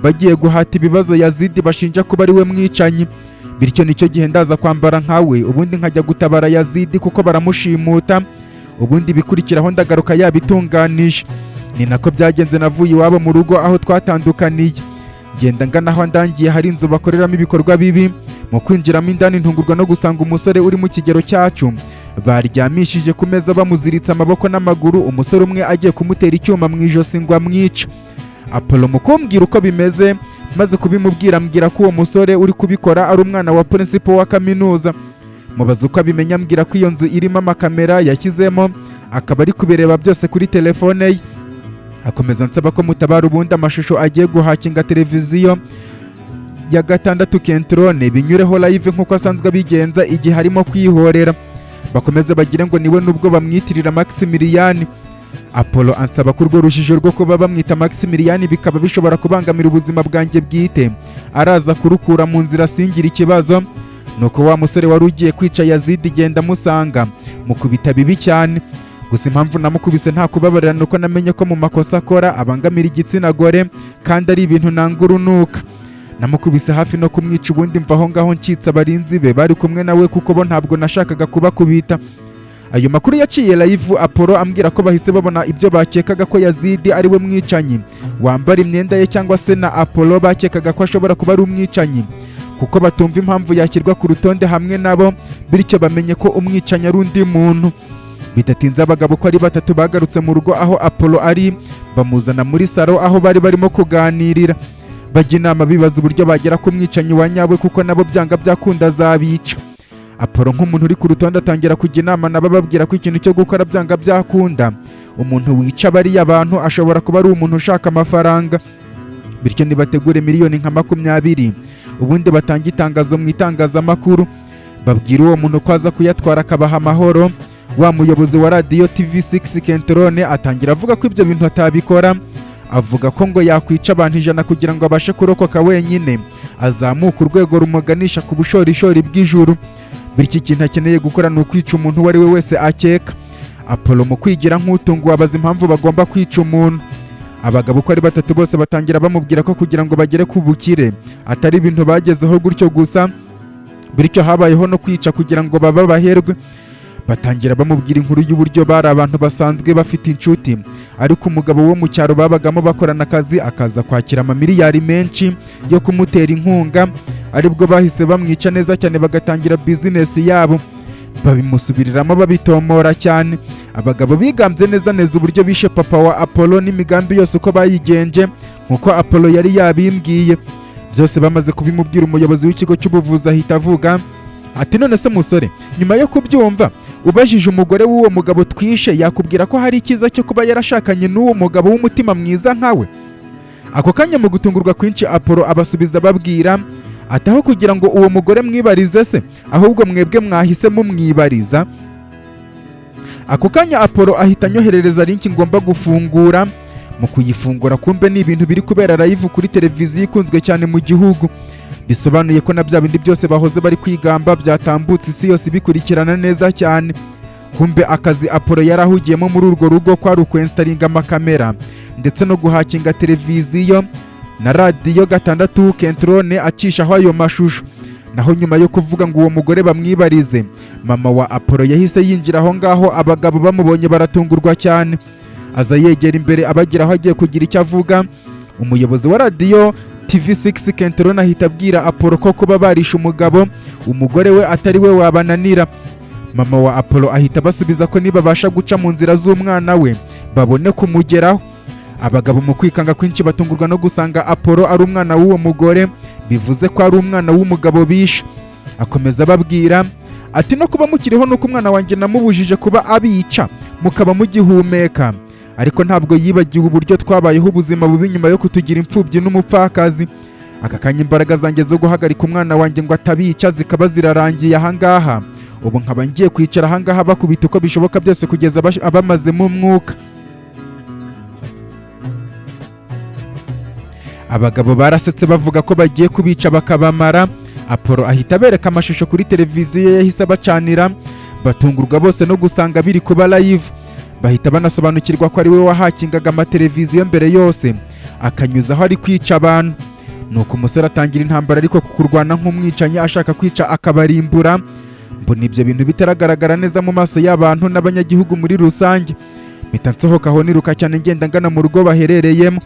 bagiye guhata ibibazo Yazidi bashinja kuba ari we mwicanyi. Bityo nicyo gihe ndaza kwambara nkawe, ubundi nkajya gutabara Yazidi kuko baramushimuta, ubundi ibikurikiraho ndagaruka yabitunganije. Ni nako byagenze. Navuye iwabo mu rugo aho twatandukaniye, ngenda ngana aho ndangiye hari inzu bakoreramo ibikorwa bibi. Mu kwinjiramo indani, ntungurwa no gusanga umusore uri mu kigero cyacu baryamishije ku meza, bamuziritse amaboko n'amaguru, umusore umwe agiye kumutera icyuma mu ijosi ngo amwice. Apollo mu kumbwira uko bimeze, maze kubimubwira ambwira ko uwo musore uri kubikora ari umwana wa principal wa kaminuza. Mubaza uko abimenya, ambwira ko iyo nzu irimo amakamera yashyizemo, akaba ari kubireba byose kuri telefone ye. Akomeza ansaba ko mutabara, ubundi amashusho agiye guhakinga televiziyo ya gatandatu Kentrone binyureho live nk'uko asanzwe abigenza igihe arimo kwihorera, bakomeze bagire ngo niwe nubwo bamwitirira Maximilian. Apollo ansaba ko urwo rujijo rwo kuba bamwita Maximilian bikaba bishobora kubangamira ubuzima bwanjye bwite, araza kurukura mu nzira singira ikibazo. Nuko wa musore wari ugiye kwica Yazidi genda amusanga, mukubita bibi cyane. Gusa impamvu namukubise nta kubabarira nuko namenye ko mu makosa akora abangamira igitsina gore, kandi ari ibintu nanga urunuka. Namukubise hafi no kumwica, ubundi mva aho ngaho ncitse abarinzi be bari kumwe nawe, kuko bo ntabwo nashakaga kubakubita. Ayo makuru yaciye live, Apollo ambwira ko bahise babona ibyo bakekaga ko Yazidi ari we mwicanyi wambara imyenda ye, cyangwa se na Apollo bakekaga ko ashobora kuba ari umwicanyi kuko batumva impamvu yashyirwa ku rutonde hamwe nabo. Bityo bamenye ko umwicanyi ari undi muntu. Bidatinze, abagabo ko ari batatu bagarutse mu rugo aho Apollo ari, bamuzana muri salo aho bari barimo kuganirira, bajya inama, bibaza uburyo bagera ku mwicanyi wa nyawe, kuko nabo byanga byakunda azabica. Apollo nk'umuntu uri ku rutonde atangira kujya inama nabo, ababwira ko ikintu cyo gukora, byanga byakunda umuntu wica bariya bantu ashobora kuba ari umuntu ushaka amafaranga. Bityo nibategure miliyoni nka 20, ubundi batange itangazo mu itangazamakuru, babwira uwo muntu ko aza kuyatwara akabaha amahoro. Wa muyobozi wa radiyo TV6 Kentrone atangira avuga ko ibyo bintu atabikora, avuga ko ngo yakwica abantu 100 kugira ngo abashe kurokoka wenyine, azamuka urwego rumuganisha ku bushorishori bw'ijuru. Bityo ikintu akeneye gukora ni ukwica umuntu uwo ari we wese akeka. Apollo mu kwigira nk'utunguwe abaza impamvu bagomba kwica umuntu. Abagabo uko ari batatu bose batangira bamubwira ko kugira ngo bagere ku bukire atari ibintu bagezeho gutyo gusa, bityo habayeho no kwica kugira ngo babe abaherwe. Batangira bamubwira inkuru y'uburyo bari abantu basanzwe bafite inshuti, ariko umugabo wo mu cyaro babagamo bakorana akazi akaza kwakira amamiliyari menshi yo kumutera inkunga, aribwo bahise bamwica neza cyane bagatangira bizinesi yabo. Babimusubiriramo, babitomora cyane. Abagabo bigambye neza neza uburyo bishe papa wa Apollo n'imigambi yose uko bayigenje nk'uko Apollo yari yabimbwiye. Byose bamaze kubimubwira, umuyobozi w'ikigo cy'ubuvuzi ahita avuga ati: "None se musore, nyuma yo kubyumva, ubajije umugore w'uwo mugabo twishe yakubwira ko hari icyiza cyo kuba yarashakanye n'uwo mugabo w'umutima mwiza nkawe?" Ako kanya, mu gutungurwa kwinshi, Apollo abasubiza ababwira ati: "Aho kugira ngo uwo mugore mwibarize se, ahubwo mwebwe mwahise mumwibariza." Ako kanya Apollo ahita anyoherereza link ngomba gufungura. Mu kuyifungura, kumbe ni ibintu biri kubera live kuri televiziyo ikunzwe cyane mu gihugu, bisobanuye ko na bya bindi byose bahoze bari kwigamba byatambutse, isi yose ibikurikirana neza cyane. Kumbe akazi Apollo yari ahugiyemo muri urwo rugo kwari ukwensitaringa amakamera ndetse no guhakinga televiziyo na radiyo gatandatu Kentrone acishaho ayo mashusho. Naho nyuma yo kuvuga ngo uwo mugore bamwibarize, mama wa Apollo yahise yinjira aho ngaho. Abagabo bamubonye baratungurwa cyane. Aza yegera imbere, abagira aho agiye kugira icyo avuga. Umuyobozi wa radiyo TV6 Kenteron ahita abwira Apollo ko kuba barishe umugabo, umugore we atari we wabananira. Mama wa Apollo ahita abasubiza ko nibabasha guca mu nzira z'umwana we babone kumugeraho. Abagabo mu kwikanga kwinshi batungurwa no gusanga Apollo ari umwana w'uwo mugore, bivuze ko ari umwana w'umugabo bishe. Akomeza ababwira ati: "No kuba mukiriho nuko umwana wanjye namubujije kuba abica, mukaba mugihumeka. Ariko ntabwo yibagiwe uburyo twabayeho ubuzima bubi nyuma yo kutugira imfubyi n'umupfakazi. Aka kanya imbaraga zanjye zo guhagarika umwana wanjye ngo atabica zikaba zirarangiye ahangaha. Ubu nkaba ngiye kwicara ahangaha bakubita uko bishoboka byose kugeza abamazemo umwuka." Abagabo barasetse, bavuga ko bagiye kubica bakabamara. Apollo ahita abereka amashusho kuri televiziyo yahise abacanira, batungurwa bose no gusanga biri kuba live. Bahita banasobanukirwa ko ari we wahakingaga amateleviziyo mbere yose, akanyuzaho ari kwica abantu. Nuko umusore atangira intambara, ariko ku kurwana nk'umwicanyi ashaka kwica akabarimbura. Mbona ibyo bintu bitaragaragara neza mu maso y'abantu n'abanyagihugu muri rusange, mpita nsohoka aho niruka cyane, ngenda ngana mu rugo baherereyemo.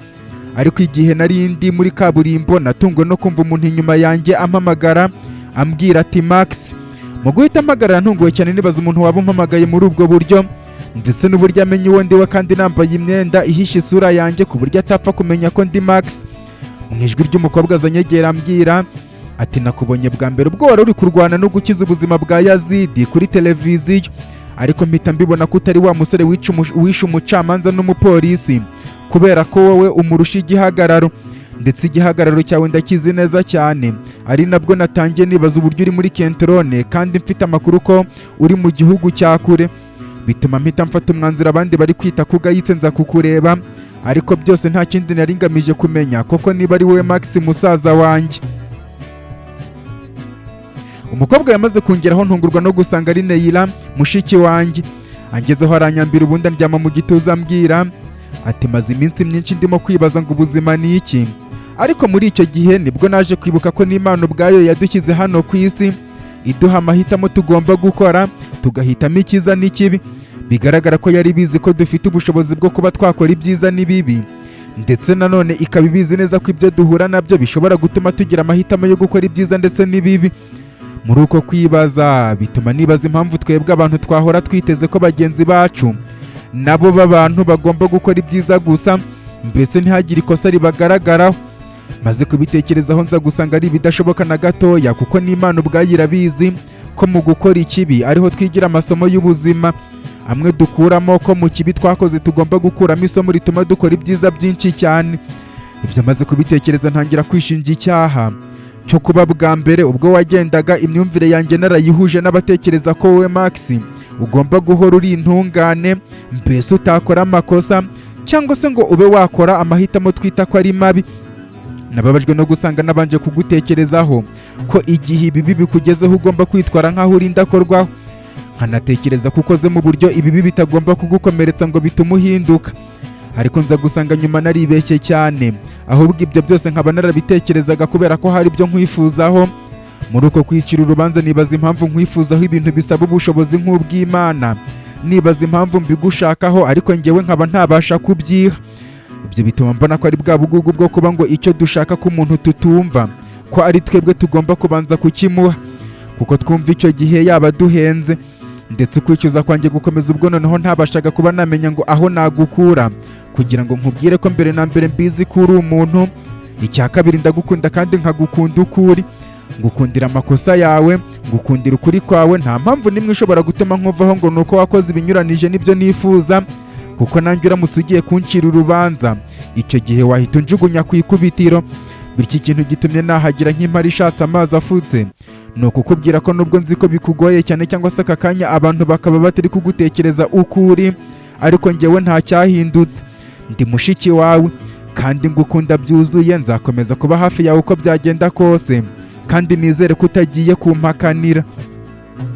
Ariko igihe nari ndi muri kaburimbo, natunguwe no kumva umuntu inyuma yanjye ampamagara, ambwira ati: "Max." Mu guhita mpagarara ntunguwe cyane, nibaza umuntu waba umpamagaye muri ubwo buryo, ndetse n'uburyo amenya uwo ndiwe kandi nambaye imyenda ihishe isura yanjye ku buryo atapfa kumenya ko ndi Max. Mu ijwi ry'umukobwa azanyegera ambwira ati: "Nakubonye bwa mbere ubwo wari uri kurwana no gukiza ubuzima bwa Yazidi kuri televiziyo, ariko mpita mbibona ko utari wa musore wishe umucamanza n'umupolisi, kubera ko wowe umurusha igihagararo, ndetse igihagararo cyawe ndakizi neza cyane. Ari nabwo natangiye nibaza uburyo uri muri Kentrone kandi mfite amakuru ko uri mu gihugu cya kure, bituma mpita mfata umwanzuro abandi bari kwita ko ugayitse, nza kukureba. Ariko byose nta kindi nari ngamije kumenya koko niba ari wowe Max musaza wanjye." Umukobwa yamaze kungeraho, ntungurwa no gusanga ari Neira mushiki wanjye. Angezeho aranyambira, ubundi andyama mu gituza, ambwira ati: "Maze iminsi myinshi ndimo kwibaza ngo ubuzima ni iki? Ariko muri icyo gihe nibwo naje kwibuka ko n'Imana ubwayo yadushyize hano ku isi, iduha amahitamo tugomba gukora, tugahitamo icyiza n'ikibi. Bigaragara ko yari bizi ko dufite ubushobozi bwo kuba twakora ibyiza n'ibibi, ndetse nanone ikaba ibizi neza ko ibyo duhura nabyo bishobora gutuma tugira amahitamo yo gukora ibyiza ndetse n'ibibi. Muri uko kwibaza bituma nibaza impamvu twebwe abantu twahora twiteze ko bagenzi bacu nabo b'abantu bagomba gukora ibyiza gusa, mbese ntihagire ikosa ribagaragaraho. Maze kubitekerezaho nza gusanga ari ibidashoboka na gatoya, kuko n'Imana ubwayo irabizi ko mu gukora ikibi ariho twigira amasomo y'ubuzima amwe dukuramo, ko mu kibi twakoze tugomba gukuramo isomo rituma dukora ibyiza byinshi cyane. Ibyo maze kubitekereza, ntangira kwishinja icyaha cyo kuba bwa mbere ubwo wagendaga imyumvire yanjye narayihuje n'abatekereza ko wowe Max ugomba guhora uri intungane, mbese utakora amakosa cyangwa se ngo ube wakora amahitamo twita ko ari mabi. Nababajwe no gusanga nabanje kugutekerezaho ko igihe ibibi bikugezeho ugomba kwitwara nk'aho uri indakorwaho, nkanatekereza ko ukoze mu buryo ibibi bitagomba kugukomeretsa ngo bitume uhinduka. Ariko nza gusanga nyuma naribeshye cyane, ahubwo ibyo byose nkaba narabitekerezaga kubera ko hari ibyo nkwifuzaho. Muri uko kwicira urubanza nibaza impamvu nkwifuzaho ibintu bisaba ubushobozi nk'ubw'Imana, nibaza impamvu mbigushakaho ariko ngewe nkaba ntabasha kubyiha. Ibyo bituma mbona ko ari bwa bugugu bwo kuba ngo icyo dushaka ko umuntu tutumva ko ari twebwe tugomba kubanza kukimuha, kuko twumva icyo gihe yaba duhenze. Ndetse ukwicuza kwanjye gukomeza ubwo noneho ntabashaga kuba namenya ngo aho nagukura kugira ngo nkubwire ko mbere na mbere mbizi ko uri umuntu. Icya kabiri, ndagukunda kandi nkagukunda uko uri, ngukundira amakosa yawe, ngukundira ukuri kwawe. Nta mpamvu n'imwe ishobora gutuma nkuvaho ngo ni uko wakoze ibinyuranije n'ibyo nifuza, kuko nanjye uramutse ugiye kuncira urubanza icyo gihe wahita unjugunya ku ikubitiro. Bityo ikintu gitumye nahagira nk'impara ishatse amazi afutse ni ukukubwira ko nubwo nzi ko bikugoye cyane, cyangwa se aka kanya abantu bakaba batari kugutekereza uko uri, ariko njyewe nta cyahindutse, ndi mushiki wawe kandi ngukunda byuzuye. Nzakomeza kuba hafi yawe uko byagenda kose, kandi nizere ko utagiye kumpakanira."